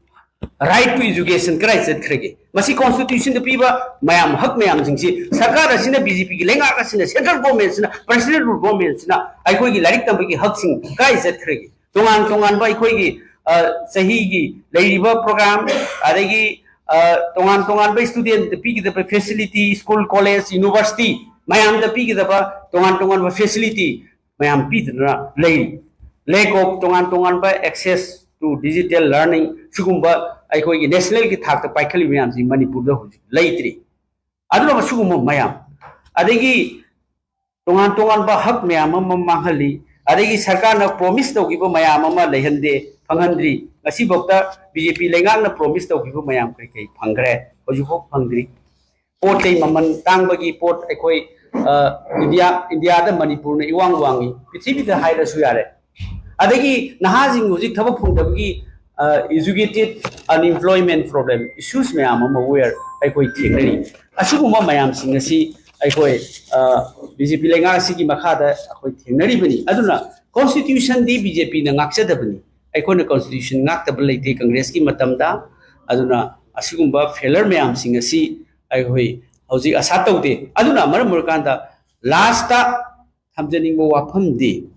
ꯔꯥꯏꯠ ꯇꯨ ꯏꯖꯨꯀꯦꯁꯟ ꯀꯗꯥꯏ ꯆꯠꯈ꯭ꯔꯒꯦ? ꯃꯁꯤ ꯀꯣꯟꯁꯇꯤꯇ꯭ꯌꯨꯁꯟꯗ ꯄꯤꯕ ꯃꯌꯥꯝ ꯍꯛ ꯃꯌꯥꯝꯁꯤꯡꯁꯤ ꯁꯔꯀꯥꯔ ꯑꯁꯤꯅ, ꯕꯤ ꯖꯦ ꯄꯤꯒꯤ ꯂꯩꯉꯥꯛ ꯑꯁꯤꯅ, ꯁꯦꯟꯇ꯭ꯔꯦꯜ ꯒꯣꯔꯃꯦꯟꯁꯤꯅ, ꯄ꯭ꯔꯦꯁꯤꯗꯦꯟ ꯔꯨꯜ ꯒꯣꯔꯃꯦꯟꯁꯤꯅ ꯑꯩꯈꯣꯏꯒꯤ ꯂꯥꯏꯔꯤꯛ ꯇꯝꯕꯒꯤ ꯍꯛꯁꯤꯡ ꯀꯗꯥꯏ ꯆꯠꯈ꯭ꯔꯒꯦ? ꯇꯣꯉꯥꯟ ꯇꯣꯉꯥꯟꯕ ꯑꯩꯈꯣꯏꯒꯤ ꯆꯍꯤꯒꯤ ꯂꯩꯔꯤꯕ ꯄ꯭ꯔꯣꯒ꯭ꯔꯥꯝ, ꯑꯗꯒꯤ ꯇꯣꯉꯥꯟ ꯇꯣꯉꯥꯟꯕ ꯁ꯭ꯇꯨꯗꯦꯟꯠꯇ ꯄꯤꯒꯗꯕ ꯐꯦꯁꯤꯂꯤꯇꯤ, ꯁ꯭ꯀꯨꯜ, ꯀꯣꯂꯦꯖ, ꯌꯨꯅꯤꯚꯔꯁꯤꯇꯤ ꯃꯌꯥꯝꯗ ꯄꯤꯒꯗꯕ ꯇꯣꯉꯥꯟ ꯇꯣꯉꯥꯟꯕ ꯐꯦꯁꯤꯂꯤꯇꯤ ꯃꯌꯥꯝ ꯄꯤꯗꯅ ꯂꯩꯔꯤ꯫ Lack of ꯇꯣꯉꯥꯟ ꯇꯣꯉꯥꯟꯕ access to digital learning, ꯁꯤꯒꯨꯝꯕ ꯑꯩꯈꯣꯏꯒꯤ ꯅꯦꯁꯅꯦꯜꯒꯤ ꯊꯥꯛꯇ ꯄꯥꯏꯈꯠꯂꯤꯕ ꯃꯌꯥꯝꯁꯤ ꯃꯅꯤꯄꯨꯔꯗ ꯍꯧꯖꯤꯛ ꯂꯩꯇ꯭ꯔꯤ꯫ ꯑꯗꯨꯅ ꯁꯤꯒꯨꯝꯕ ꯃꯌꯥꯝ, ꯑꯗꯒꯤ ꯇꯣꯉꯥꯟ ꯇꯣꯉꯥꯟꯕ ꯍꯛ ꯃꯌꯥꯝ ꯑꯃ ꯃꯥꯡꯍꯜꯂꯤ, ꯑꯗꯒꯤ ꯁꯔꯀꯥꯔꯅ ꯄ꯭ꯔꯣꯃꯤꯁ ꯇꯧꯈꯤꯕ ꯃꯌꯥꯝ ꯑꯃ ꯂꯩꯍꯟꯗꯦ, ꯐꯪꯍꯟꯗ꯭ꯔꯤ꯫ ꯉꯁꯤꯐꯥꯎꯗ ꯕꯤ ꯖꯦ ꯄꯤ ꯂꯩꯉꯥꯛꯅ ꯄ꯭ꯔꯣꯃꯤꯁ ꯇꯧꯈꯤꯕ ꯃꯌꯥꯝ ꯀꯩ ꯀꯩ ꯐꯪꯈ꯭ꯔꯦ? ꯍꯧꯖꯤꯛꯐꯥꯎ ꯐꯪꯗ꯭ꯔꯤ꯫ ꯄꯣꯠ ꯆꯩ ꯃꯃꯜ ꯇꯥꯡꯕꯒꯤ ꯄꯣꯠ ꯑꯩꯈꯣꯏ ꯏꯟꯗꯤꯌꯥ ꯏꯟꯗꯤꯌꯥꯗ ꯃꯅꯤꯄꯨꯔꯅ ꯏꯋꯥꯡ ꯋꯥꯡꯉꯤ, ꯄ꯭ꯔꯤꯊꯤꯕꯤꯗ ꯍꯥꯏꯔꯁꯨ ꯌꯥꯔꯦ꯫ ꯑꯗꯒꯤ ꯅꯍꯥꯁꯤꯡ ꯍꯧꯖꯤꯛ ꯊꯕꯛ ꯐꯪꯗꯕꯒꯤ educated unemployment problem issues ꯃꯌꯥꯝ ꯑꯃ ꯋꯦꯌꯔ ꯑꯩꯈꯣꯏ ꯊꯦꯡꯅꯔꯤ꯫ ꯑꯁꯤꯒꯨꯝꯕ ꯃꯌꯥꯝꯁꯤꯡ ꯑꯁꯤ ꯑꯩꯈꯣꯏ ꯕꯤ ꯖꯦ ꯄꯤ ꯂꯩꯉꯥꯛ ꯑꯁꯤꯒꯤ ꯃꯈꯥꯗ ꯑꯩꯈꯣꯏ ꯊꯦꯡꯅꯔꯤꯕꯅꯤ꯫ ꯑꯗꯨꯅ ꯀꯣꯟꯁꯇꯤꯇ꯭ꯌꯨꯁꯟꯗꯤ ꯕꯤ ꯖꯦ ꯄꯤꯅ ꯉꯥꯛꯆꯗꯕꯅꯤ꯫ ꯑꯩꯈꯣꯏꯅ ꯀꯣꯟꯁꯇꯤꯇ꯭ꯌꯨꯁꯟ ꯉꯥꯛꯇꯕ ꯂꯩꯇꯦ ꯀꯪꯒ꯭ꯔꯦꯁꯀꯤ ꯃꯇꯝꯗ꯫ ꯑꯗꯨꯅ ꯑꯁꯤꯒꯨꯝꯕ ꯐꯦꯂꯔ ꯃꯌꯥꯝꯁꯤꯡ ꯑꯁꯤ ꯑꯩꯈꯣꯏ ꯍꯧꯖꯤꯛ ꯑꯁꯥ ꯇꯧꯗꯦ꯫ ꯑꯗꯨꯅ ꯃꯔꯝ ꯑꯣꯏꯔꯀꯥꯟꯗ ꯂꯥꯁꯇ ꯊꯝꯖꯅꯤꯡꯕ ꯋꯥꯐꯝꯗꯤ,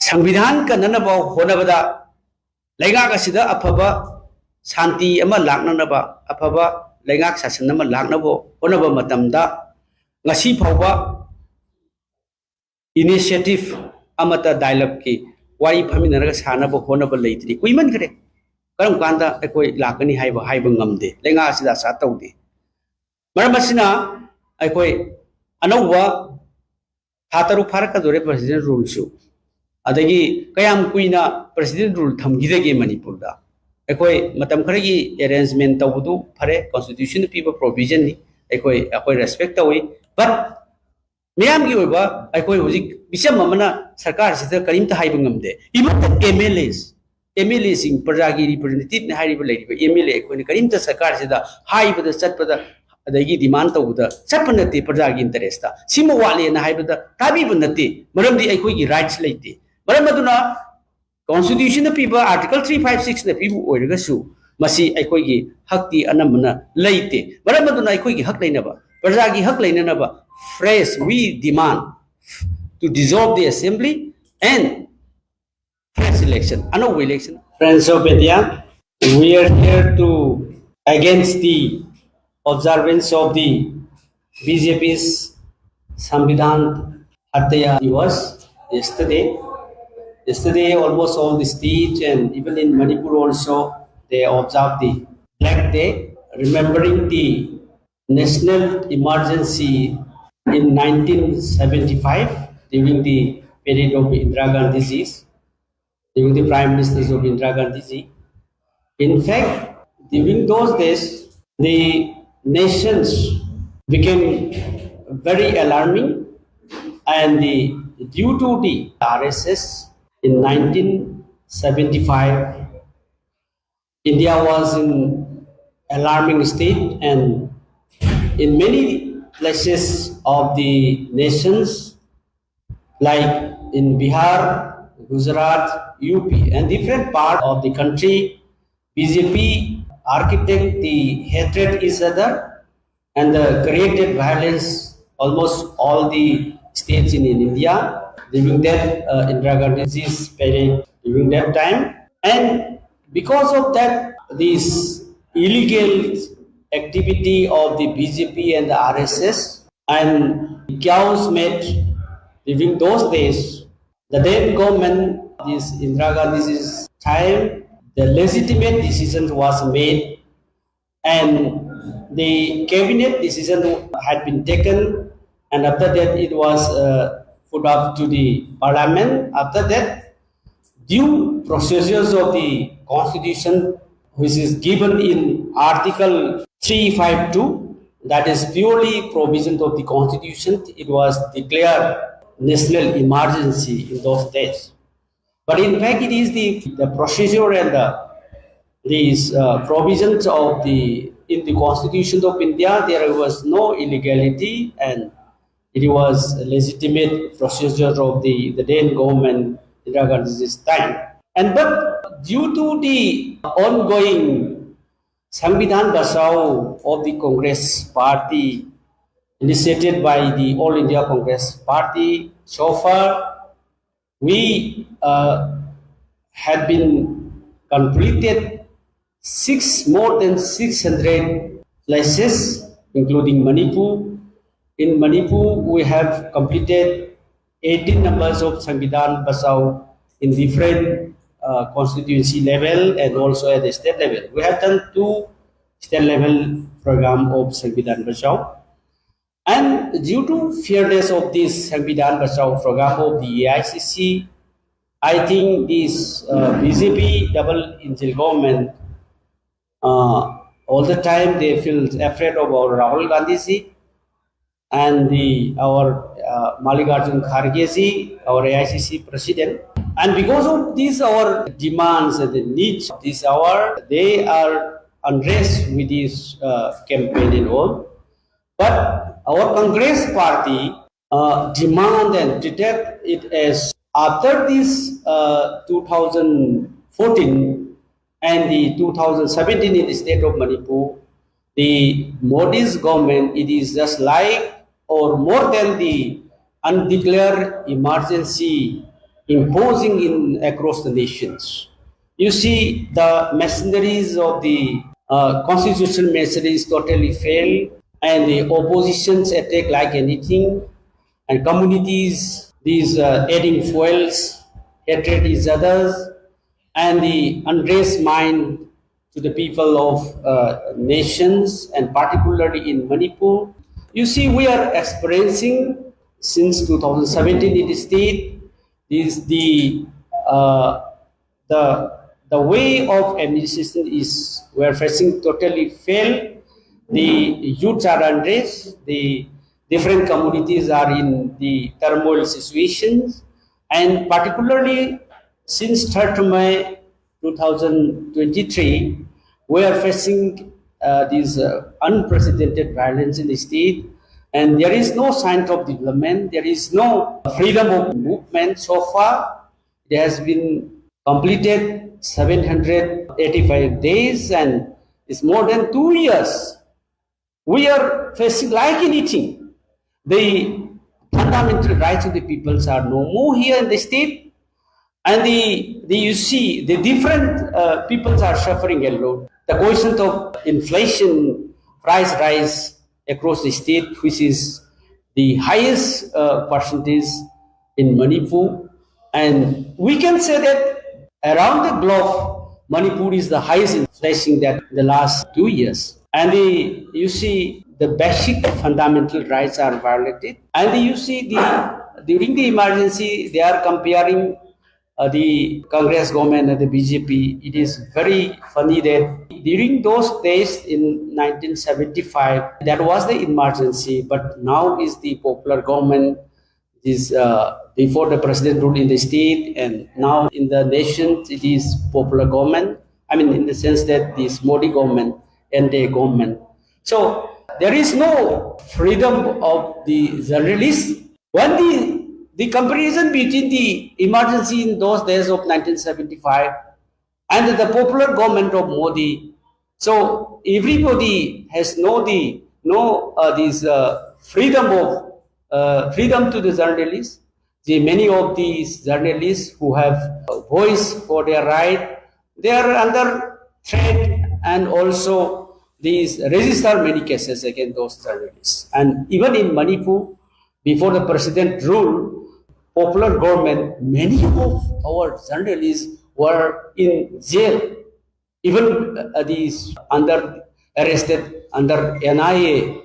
ꯁꯪꯕꯤꯙꯥꯟ ꯀꯟꯅꯅꯕ ꯍꯣꯠꯅꯕꯗ, ꯂꯩꯉꯥꯛ ꯑꯁꯤꯗ ꯑꯐꯕ ꯁꯥꯟꯇꯤ ꯑꯃ ꯂꯥꯛꯅꯅꯕ, ꯑꯐꯕ ꯂꯩꯉꯥꯛ ꯁꯥꯁꯟ ꯑꯃ ꯂꯥꯛꯅꯕ ꯍꯣꯠꯅꯕ ꯃꯇꯝꯗ ꯉꯁꯤ ꯐꯥꯎꯕ ꯏꯅꯤꯁꯤꯌꯦꯇꯤꯚ ꯑꯃꯠꯇ ꯗꯥꯏꯂꯣꯒꯀꯤ ꯋꯥꯔꯤ ꯐꯝꯃꯤꯟꯅꯔꯒ ꯁꯥꯟꯅꯕ ꯍꯣꯠꯅꯕ ꯂꯩꯇ꯭ꯔꯤ꯫ ꯀꯨꯏꯃꯟꯈ꯭ꯔꯦ꯫ ꯀꯔꯝ ꯀꯥꯟꯗ ꯑꯩꯈꯣꯏ ꯂꯥꯛꯀꯅꯤ ꯍꯥꯏꯕ ꯍꯥꯏꯕ ꯉꯝꯗꯦ꯫ ꯂꯩꯉꯥꯛ ꯑꯁꯤꯗ ꯑꯁꯥ ꯇꯧꯗꯦ꯫ ꯃꯔꯝ ꯑꯁꯤꯅ ꯑꯩꯈꯣꯏ ꯑꯅꯧꯕ ꯊꯥ ꯇꯔꯨꯛ ꯐꯥꯔꯛꯀꯗꯧꯔꯦ ꯄ꯭ꯔꯦꯁꯤꯗꯦꯟ ꯔꯨꯜꯁꯨ꯫ ꯑꯗꯒꯤ ꯀꯌꯥꯝ ꯀꯨꯏꯅ ꯄ꯭ꯔꯦꯁꯤꯗꯦꯟ ꯔꯨꯜ ꯊꯝꯈꯤꯗꯒꯦ ꯃꯅꯤꯄꯨꯔꯗ? ꯑꯩꯈꯣꯏ ꯃꯇꯝ ꯈꯔꯒꯤ ꯑꯦꯔꯦꯟꯖꯃꯦꯟ ꯇꯧꯕꯗꯨ ꯐꯔꯦ, ꯀꯣꯟꯁꯇꯤꯇ꯭ꯌꯨꯁꯟꯅ ꯄꯤꯕ ꯄ꯭ꯔꯣꯚꯤꯖꯟꯅꯤ, ꯑꯩꯈꯣꯏ, ꯑꯩꯈꯣꯏ ꯔꯦꯁꯄꯦꯛ ꯇꯧꯏ꯫ ꯕꯠ ꯃꯤꯌꯥꯝꯒꯤ ꯑꯣꯏꯕ ꯑꯩꯈꯣꯏ ꯍꯧꯖꯤꯛ ꯃꯤꯆꯝ ꯑꯃꯅ ꯁꯔꯀꯥꯔꯁꯤꯗ ꯀꯔꯤꯝꯇ ꯍꯥꯏꯕ ꯉꯝꯗꯦ꯫ Even the M L As, M L Aꯁꯤꯡ, ꯄ꯭ꯔꯖꯥꯒꯤ ꯔꯤꯄ꯭ꯔꯦꯖꯦꯟꯇꯦꯇꯤꯚꯅꯤ ꯍꯥꯏꯔꯤꯕ ꯂꯩꯔꯤꯕ M L A ꯑꯩꯈꯣꯏꯅ ꯀꯔꯤꯝꯇ ꯁꯔꯀꯥꯔꯁꯤꯗ ꯍꯥꯏꯕꯗ ꯆꯠꯄꯗ, ꯑꯗꯒꯤ ꯗꯤꯃꯥꯟ ꯇꯧꯕꯗ ꯆꯠꯄ ꯅꯠꯇꯦ꯫ ꯄ꯭ꯔꯖꯥꯒꯤ ꯏꯟꯇꯔꯦꯁꯇ ꯁꯤꯃ ꯋꯥꯠꯂꯦꯅ ꯍꯥꯏꯕꯗ ꯇꯥꯕꯤꯕ ꯅꯠꯇꯦ, ꯃꯔꯝꯗꯤ ꯑꯩꯈꯣꯏꯒꯤ ꯔꯥꯏꯠꯁ ꯂꯩꯇꯦ꯫ ꯃꯔꯝ ꯑꯗꯨꯅ ꯀꯣꯟꯁꯇꯤꯇ꯭ꯌꯨꯁꯟꯅ ꯄꯤꯕ, ꯑꯥꯔꯇꯤꯀꯜ ꯊ꯭ꯔꯤ ꯐꯥꯏꯚ ꯁꯤꯛꯁꯅ ꯄꯤꯕ ꯑꯣꯏꯔꯒꯁꯨ, ꯃꯁꯤ ꯑꯩꯈꯣꯏꯒꯤ ꯍꯛꯇꯤ ꯑꯅꯝꯕꯅ ꯂꯩꯇꯦ꯫ ꯃꯔꯝ ꯑꯗꯨꯅ ꯑꯩꯈꯣꯏꯒꯤ ꯍꯛ ꯂꯩꯅꯕ, ꯄ꯭ꯔꯖꯥꯒꯤ ꯍꯛ ꯂꯩꯅꯅꯕ, fresh, we demand to dissolve the assembly and election, ꯑꯅꯧꯕ election. Friends of India, we are here to against the observance of the B J P's Sambidhan Hatya Diwas yesterday. Yesterday, almost all the states and even in Manipur also, they observed the Black Day, remembering the national emergency in nineteen seventy-five during the period of Indira Gandhi's, during the Prime Ministers of Indira Gandhiji. In fact, during those days, the nations became very alarming, and the, due to the R S S in nineteen seventy-five, India was in alarming state, and in many places of the nations, like in Bihar, Gujarat, U P, and different part of the country, B J P architect the hatred each other and the created violence almost all the states in, in India during that uh, Indira Gandhi's period during that time. And because of that, this illegal activity of the B J P and the R S S and chaos made during those days, the then government, this Indira Gandhi's time, the legitimate decision was made and the cabinet decision had been taken, and after that it was uh, put up to the parliament. After that, due procedures of the constitution, which is given in Article three five two, that is purely provision of the constitution, it was declared national emergency in those days. But in fact, it is the, the procedure and the, these uh, provisions of the, in the Constitution of India, there was no illegality, and it was a legitimate procedure of the, the then government, Indira Gandhi's time. And but due to the ongoing Sambidhan Bachao of the Congress Party, initiated by the All India Congress Party, so far we uh, had been completed six, more than six hundred places, including Manipur. In Manipur, we have completed eighteen numbers of Sangbidan Bachao in different uh, constituency level and also at the state level. We have done two state level program of Sangbidan Bachao. And due to fairness of this Sangbidan Bachao program of the A I C C, I think this uh, B J P double engine government, uh, all the time they feel afraid of our Rahul Gandhi ji and the our uh, Mallikarjun Kharge ji, our A I C C president. And because of these our demands and the needs of this hour, they are unrest with this uh, campaign and all. But our Congress party uh, demand and detect it as after this uh, two thousand fourteen and the two thousand seventeen in the state of Manipur, the Modi's government, it is just like or more than the undeclared emergency imposing in across the nations. You see, the machineries of the uh, constitutional machineries totally fail, and the oppositions attack like anything, and communities, these uh, adding fuels, hatred each others, and the unrest mind to the people of uh, nations, and particularly in Manipur. You see, we are experiencing since two thousand seventeen in the state is the uh, the the way of administration is we are facing totally fail. The youths are unrest. The different communities are in the turmoil situations, and particularly since third May two thousand twenty-three, we are facing uh, this uh, unprecedented violence in the state, and there is no sign of development. There is no freedom of movement so far. It has been completed seven hundred eighty-five days, and it's more than two years. We are facing like anything. The fundamental rights of the peoples are no more here in the state. And the, the you see the different uh, peoples are suffering a lot. The question of inflation, price rise across the state, which is the highest uh, percentage in Manipur, and we can say that around the globe, Manipur is the highest inflation that the last two years. And the, you see the basic fundamental rights are violated. And the, you see the during the emergency, they are comparing uh, the Congress government and the B J P. It is very funny that during those days in nineteen seventy-five, that was the emergency, but now is the popular government. Is uh, before the president ruled in the state, and now in the nation it is popular government. I mean, in the sense that this Modi government and the government. So there is no freedom of the journalists. When the the comparison between the emergency in those days of nineteen seventy-five and the popular government of Modi, so everybody has no the no uh, this uh, freedom of uh, freedom to the journalists. The many of these journalists who have a voice for their right, they are under threat, and also these register many cases against those journalists. And even in Manipur, before the president rule, popular government, many of our journalists were in jail, even uh, these under arrested under N I A,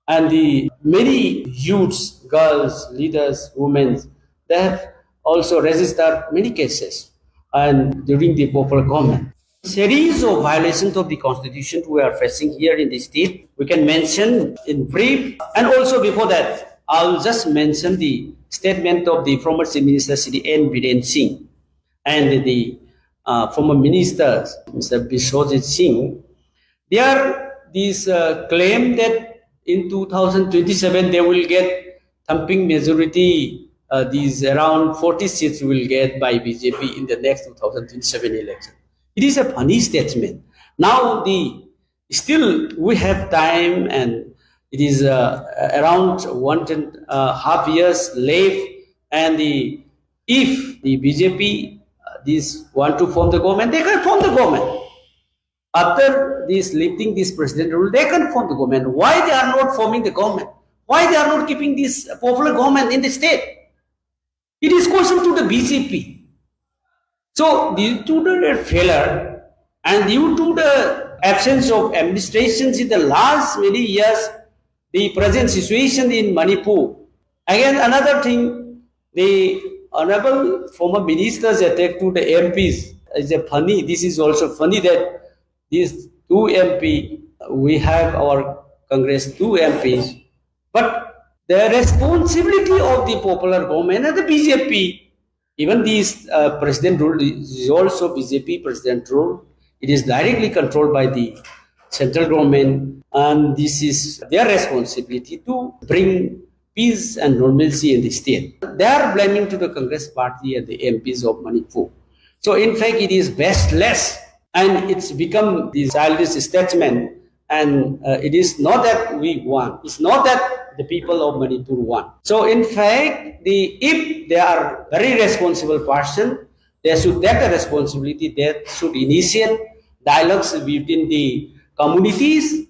and the many youths, girls, leaders, women, they have also registered many cases and during the popular government. Series of violations of the constitution we are facing here in the state. We can mention in brief, and also before that, I'll just mention the statement of the former Chief Minister Shri N Biren Singh and the uh, former minister Mister Biswajit Singh. They are these uh, claim that in two thousand twenty-seven they will get thumping majority. Uh, these around forty seats will get by B J P in the next two thousand twenty-seven election. It is a funny statement. Now the still we have time, and it is uh, around one and a half years left, and the If the B J P, uh, these want to form the government, they can form the government. After this lifting this president rule, they can form the government. Why they are not forming the government? Why they are not keeping this popular government in the state? It is question to the B J P. So due to the failure and due to the absence of administrations in the last many years, the present situation in Manipur. Again, another thing, the honorable former minister's attack to the M Ps is a funny. This is also funny that these two M P, we have our Congress two M Ps, but the responsibility of the popular government and the B J P, even this uh, president rule is also B J P president rule. It is directly controlled by the central government, and this is their responsibility to bring peace and normalcy in the state. They are blaming to the Congress party and the M Ps of Manipur. So in fact, it is baseless, and it's become the childish statement. And uh, it is not that we want. It's not that the people of Manipur want. So in fact, the if they are very responsible person, they should take the responsibility. They should initiate dialogues between the communities,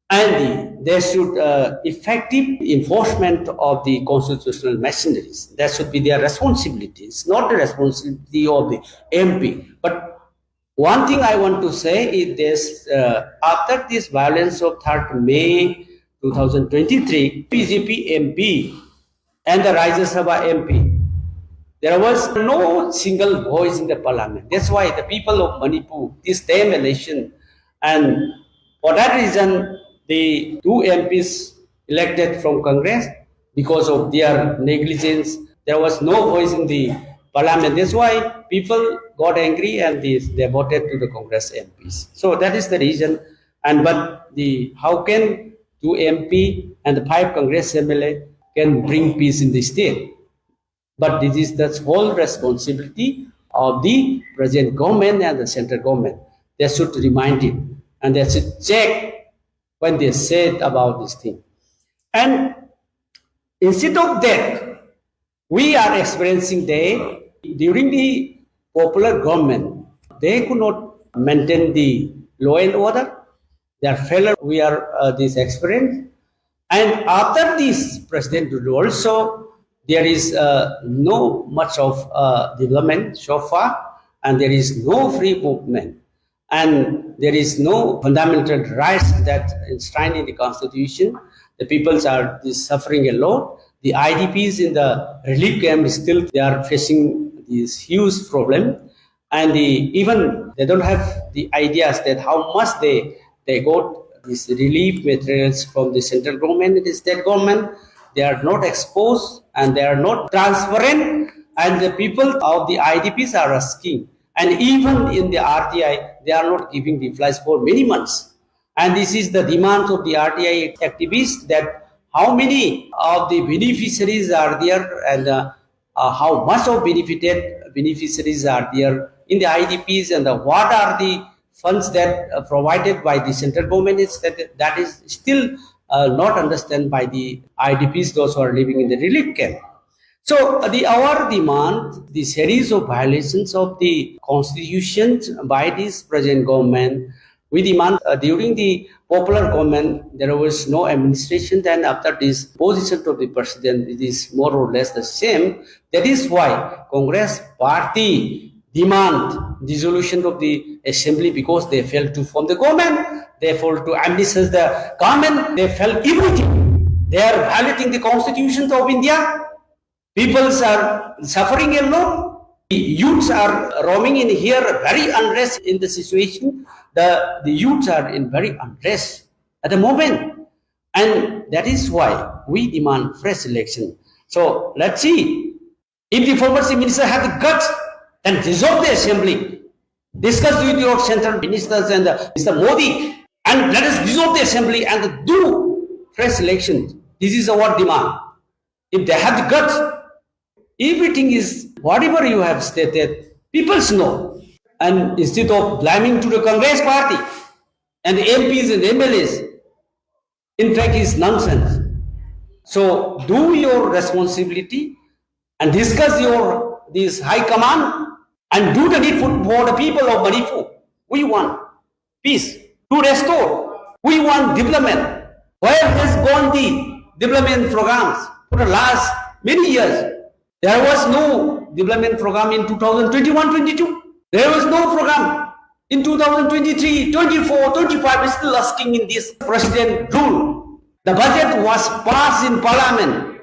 and the, they should uh, effective enforcement of the constitutional machineries. That should be their responsibility. It's not the responsibility of the M P. But one thing I want to say is this: uh, after this violence of third May two thousand twenty-three, B J P M P and the Rajya Sabha M P, there was no single voice in the parliament. That's why the people of Manipur, this same election, and for that reason, the two M Ps elected from Congress, because of their negligence, there was no voice in the parliament. That's why people got angry and they, they voted to the Congress M Ps. So that is the reason. And but the how can two M P and the five Congress M L A can bring peace in the state? But this is the whole responsibility of the present government and the central government. They should remind it and they should check when they said about this thing. And instead of that, We are experiencing there during the popular government, they could not maintain the law and order. Their failure we are uh, this experience. And after this president rule also, there is uh, no much of uh, development so far, and there is no free movement, and there is no fundamental rights that enshrined in the constitution. The peoples are suffering a lot. The I D Ps in the relief camp still they are facing this huge problem, and the, even they don't have the ideas that how much they they got these relief materials from the central government and the state government. They are not exposed and they are not transparent, and the people of the I D Ps are asking, and even in the R T I, they are not giving replies for many months. And this is the demand of the R T I activists, that how many of the beneficiaries are there, and uh, uh, how much of benefited beneficiaries are there in the I D Ps, and the, what are the funds that uh, provided by the central government is that, that is still uh, not understood by the I D Ps, those who are living in the relief camp. So uh, the our demand, the series of violations of the constitution by this present government, we demand uh, during the popular government, there was no administration. Then after this position of the president, it is more or less the same. That is why Congress party demand dissolution of the assembly, because they failed to form the government, they failed to administer the government, they failed everything. They are violating the constitution of India. Peoples are suffering a lot. Youths are roaming in here, very unrest in the situation. The, the youths are in very unrest at the moment. And that is why we demand fresh election. So let's see, if the former chief minister had the guts, then dissolve the assembly, discuss with your central ministers and uh, Mister Modi, and let us dissolve the assembly and do fresh election. This is our demand. If they have the guts, everything is whatever you have stated, peoples know. And instead of blaming to the Congress party and the M Ps and M L As, in fact, it's nonsense. So do your responsibility. and discuss your this high command and do the needful for the people of Manipur. We want peace to restore. We want development. Where has gone the development programs for the last many years? There was no development program in two thousand twenty-one twenty-two. There was no program in two thousand twenty-three, twenty-four, twenty-five. Still asking in this president rule. The budget was passed in parliament,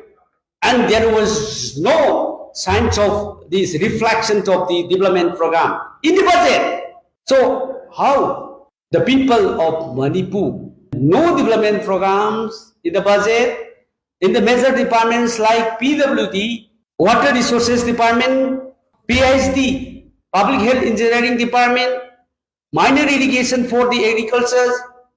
and there was no signs of these reflections of the development program in the budget. So how the people of Manipur, no development programs in the budget, in the major departments like P W D, Water Resources Department, P H D, Public Health Engineering Department, minor irrigation for the agriculture.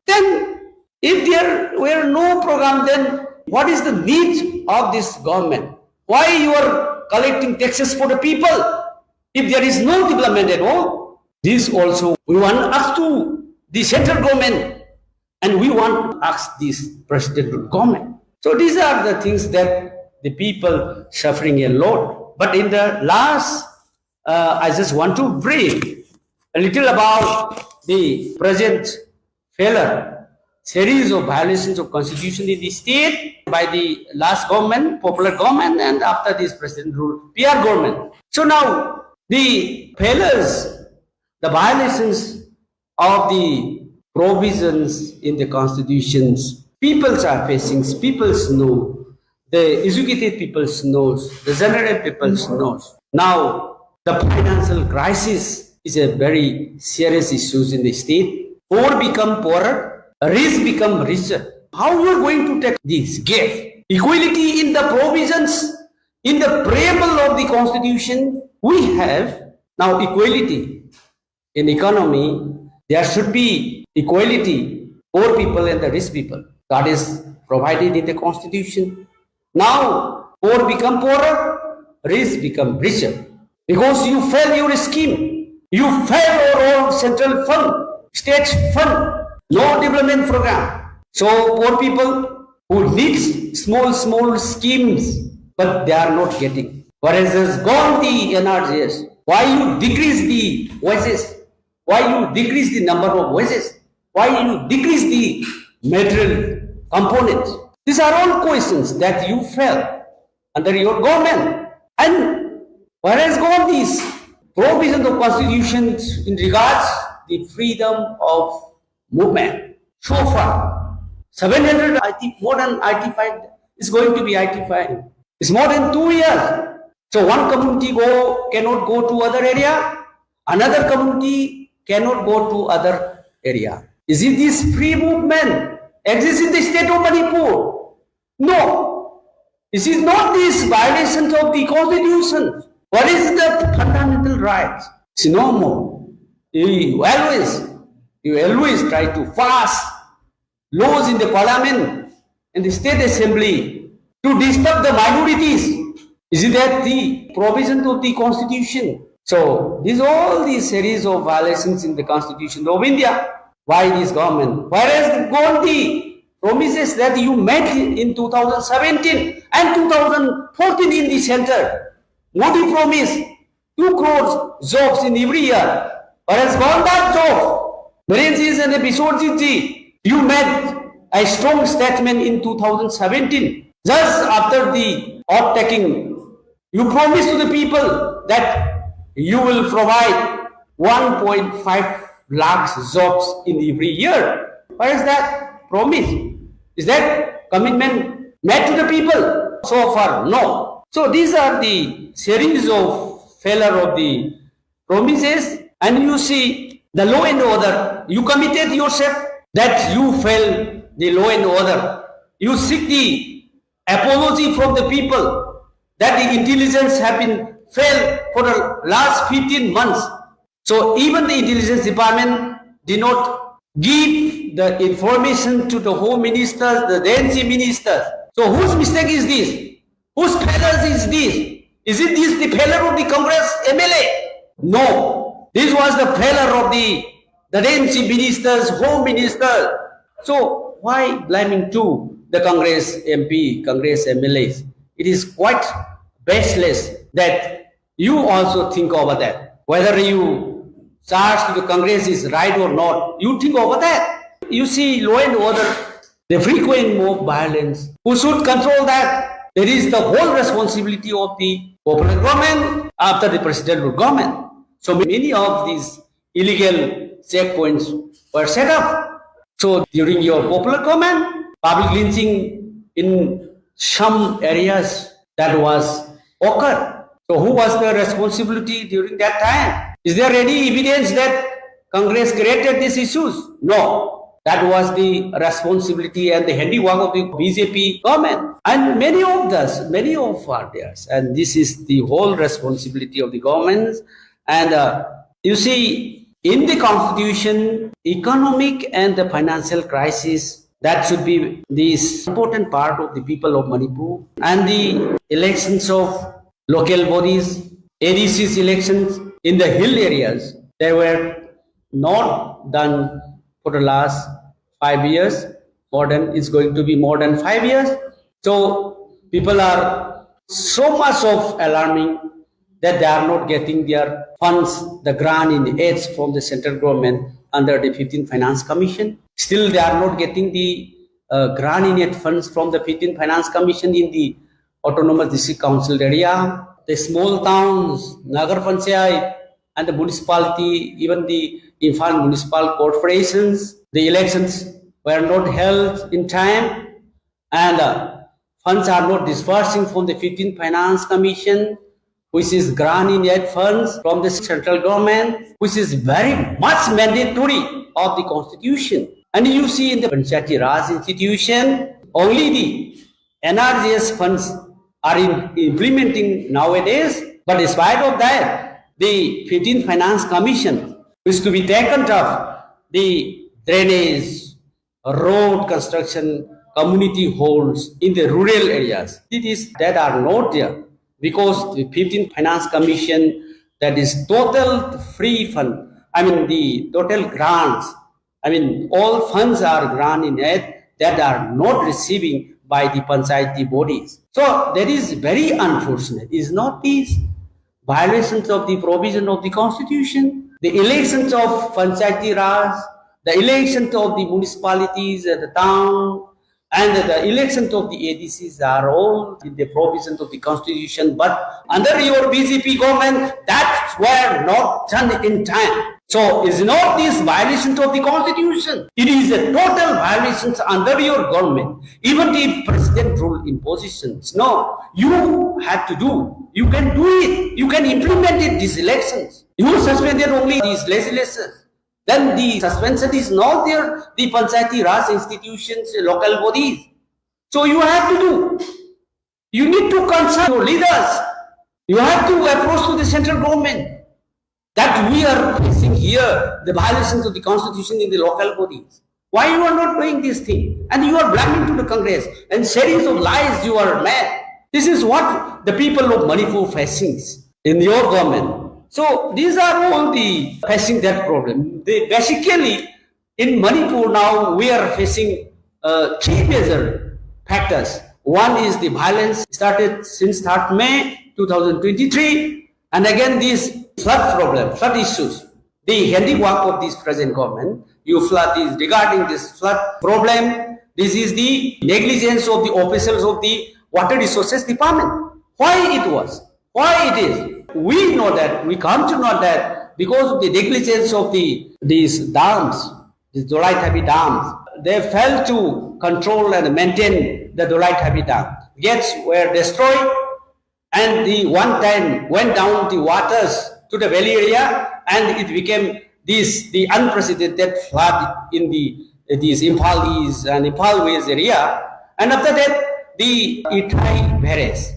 Then, if there were no program, then what is the need of this government? Why you are collecting taxes for the people if there is no development at all? This also we want us to the central government, and we want to ask this president government. So these are the things that the people suffering a lot. But in the last, uh, I just want to brief a little about the present failure, series of violations of constitution in the state by the last government, popular government, and after this president rule, P R government. So now the failures, the violations of the provisions in the constitutions peoples are facing, peoples know, the educated peoples knows, the general peoples knows. Now, the financial crisis is a very serious issue in the state. Poor become poorer, rich become richer. How you are going to take this gap? Equality in the provisions, in the preamble of the constitution, we have now equality in economy, there should be equality, poor people and the rich people. That is provided in the constitution. Now, poor become poorer, rich become richer. Because you fail your scheme, you fail your own central fund, state fund, no development program. So poor people who need small, small schemes, but they are not getting. Whereas has gone the N R G S, why you decrease the voices? Why you decrease the number of voices? Why you decrease the material components? These are all questions that you felt under your government. And where has gone these provisions of constitutions in regards the freedom of movement? So far, seven hundred I T, more than I T five is going to be I T five. It's more than two years. So one community go cannot go to other area, another community cannot go to other area. Is it this free movement exists in the state of Manipur? No. This is not this violation of the constitution. What is the fundamental rights? It's no more. You always, you always try to pass laws in the parliament and the state assembly to disturb the minorities. Isn't that the provision of the constitution? So these all these series of violations in the constitution of India. Why this government? Whereas gone the promises that you made in two thousand seventeen and two thousand fourteen in the center. Modi promised two crores jobs in every year. Whereas gone that job, Biren ji and Biswajit ji, you made a strong statement in two thousand seventeen. Just after the oath taking, you promised to the people that you will provide one point five lakhs jobs in every year. Where is that promise? Is that commitment made to the people? So far, no. So these are the series of failure of the promises, and you see the law and order. You committed yourself that you fail the law and order. You seek the apology from the people that the intelligence have been failed for the last fifteen months. So even the intelligence department did not give the information to the home ministers, the D N C ministers. So whose mistake is this? Whose failure is this? Is it this the failure of the Congress M L A? No. This was the failure of the, the D N C ministers, home minister. So why blaming to the Congress M P, Congress M L As? It is quite baseless that you also think over that. Whether you charge to the Congress is right or not, you think over that. You see law and order, the frequent mob violence. Who should control that? There is the whole responsibility of the popular government after the presidential government. So many of these illegal checkpoints were set up. So during your popular government, public lynching in some areas that was occurred. So who was the responsibility during that time? Is there any evidence that Congress created these issues? No. That was the responsibility and the handiwork of the B J P government. And many of us, many of are there. And this is the whole responsibility of the government. And uh, you see, in the constitution, economic and the financial crisis, that should be the important part of the people of Manipur. And the elections of local bodies, A D Cs elections in the hill areas, they were not done for the last five years. More than, it's going to be more than five years. So people are so much of alarming that they are not getting their funds, the grant in aids from the central government under the fifteenth Finance Commission. Still, they are not getting the uh, grant in aid funds from the fifteenth Finance Commission in the Autonomous District Council area. The small towns, Nagar Panchayat, and the municipality, even the Imphal municipal corporations, the elections were not held in time, and uh, funds are not disbursing from the fifteenth Finance Commission, which is grant in aid funds from the central government, which is very much mandatory of the constitution. And you see in the Panchayati Raj institution, only the N R G S funds are in implementing nowadays. But in spite of that, the fifteenth Finance Commission is to be taken up the drainage, road construction, community halls in the rural areas. It is that are not there because the fifteenth Finance Commission, that is total free fund, I mean the total grants, I mean all funds are grant in aid that are not receiving by the panchayati bodies. So that is very unfortunate. Is not these violations of the provision of the constitution? The elections of panchayati raj, the elections of the municipalities and the town, and the elections of the A D Cs are all in the provisions of the constitution. But under your B J P government, that were not done in time. So is not this violations of the constitution? It is a total violations under your government. Even the president rule impositions. No, you have to do. You can do it. You can implement it, these elections. You suspended only these legislatures. Then the suspension is not there. The panchayati raj institutions, local bodies. So you have to do. You need to consult your leaders. You have to approach to the central government that we are facing here the violations of the constitution in the local bodies. Why you are not doing this thing? And you are blaming to the Congress and series of lies you are made. This is what the people of Manipur facing in your government. So these are all the facing that problem. They basically, in Manipur now we are facing uh, three major factors. One is the violence started since third May two thousand twenty-three, and again this flood problem, flood issues. The handiwork of this present government, you flood is regarding this flood problem. This is the negligence of the officials of the water resources department. Why it was? Why it is? We know that, we come to know that because of the negligence of the, these dams, the Dolai Thabi dams, they failed to control and maintain the Dolai Thabi dam. Gates were destroyed, and the one time went down the waters to the valley area, and it became this the unprecedented flood in the, these Imphal East and Imphal West area. And after that, the Ithai barrage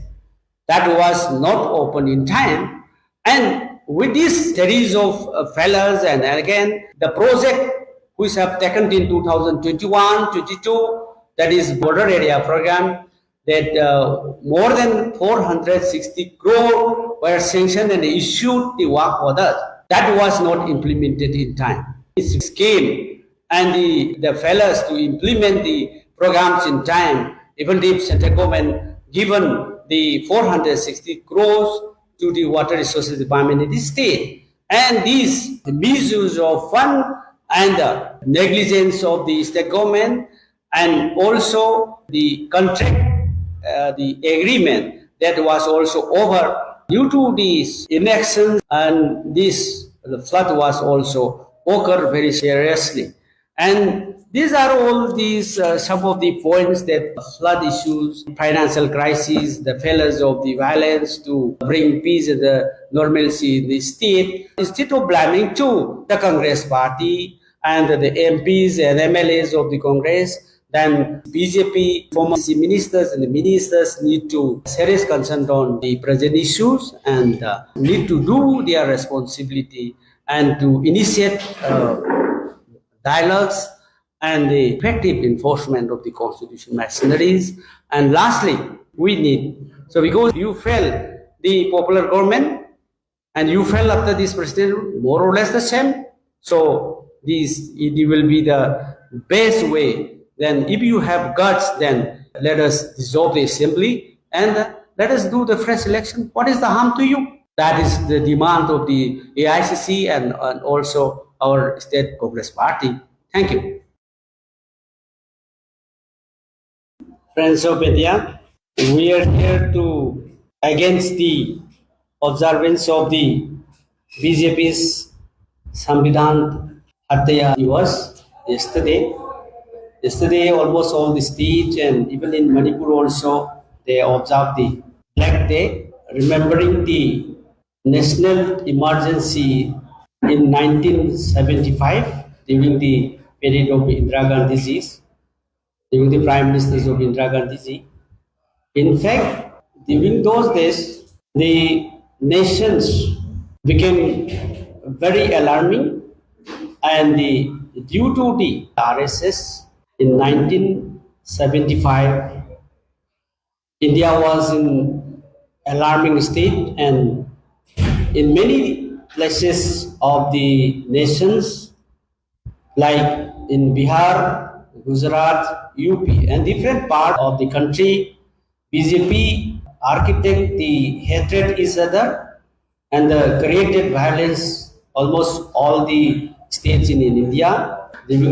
that was not opened in time. And with this series of uh, failures, and again the project which have taken in two thousand twenty-one twenty-two, that is border area program, that uh, more than four hundred sixty crore were sanctioned and issued the work orders. That was not implemented in time. This scheme and the, the failures to implement the programs in time Even the central government given the four hundred sixty crores to the water resources department in the state. And this misuse of fund and the negligence of the state government, and also the contract, uh, the agreement that was also over due to these inactions, and this, the flood was also occurred very seriously. And these are all these, uh, some of the points that flood issues, financial crisis, the failures of the violence to bring peace and the normalcy in the state. Instead of blaming to the Congress party and the M Ps and M L As of the Congress, then B J P former ministers and the ministers need to serious concern on the present issues and, uh, need to do their responsibility and to initiate, uh, dialogues and the effective enforcement of the constitution machineries. And lastly, we need, so because you fell the popular government and you fell after this president, more or less the same. So this, it will be the best way. Then if you have guts, then let us dissolve the assembly and let us do the fresh election. What is the harm to you? That is the demand of the A I C C and, and also our state Congress party. Thank you. Friends of India, we are here to against the observance of the B J P's Samvidhan Hatya Diwas yesterday. Yesterday, almost all the states and even in Manipur also, they observed the Black Day, remembering the national emergency in nineteen seventy-five during the period of Indira Gandhi's, during the prime ministers of Indira Gandhiji. In fact, during those days, the nations became very alarming, and the, due to the R S S in nineteen seventy-five, India was in alarming state, and in many places of the nations, like in Bihar, Gujarat, U P, and different part of the country, B J P architect the hatred each other and the created violence almost all the states in, in India during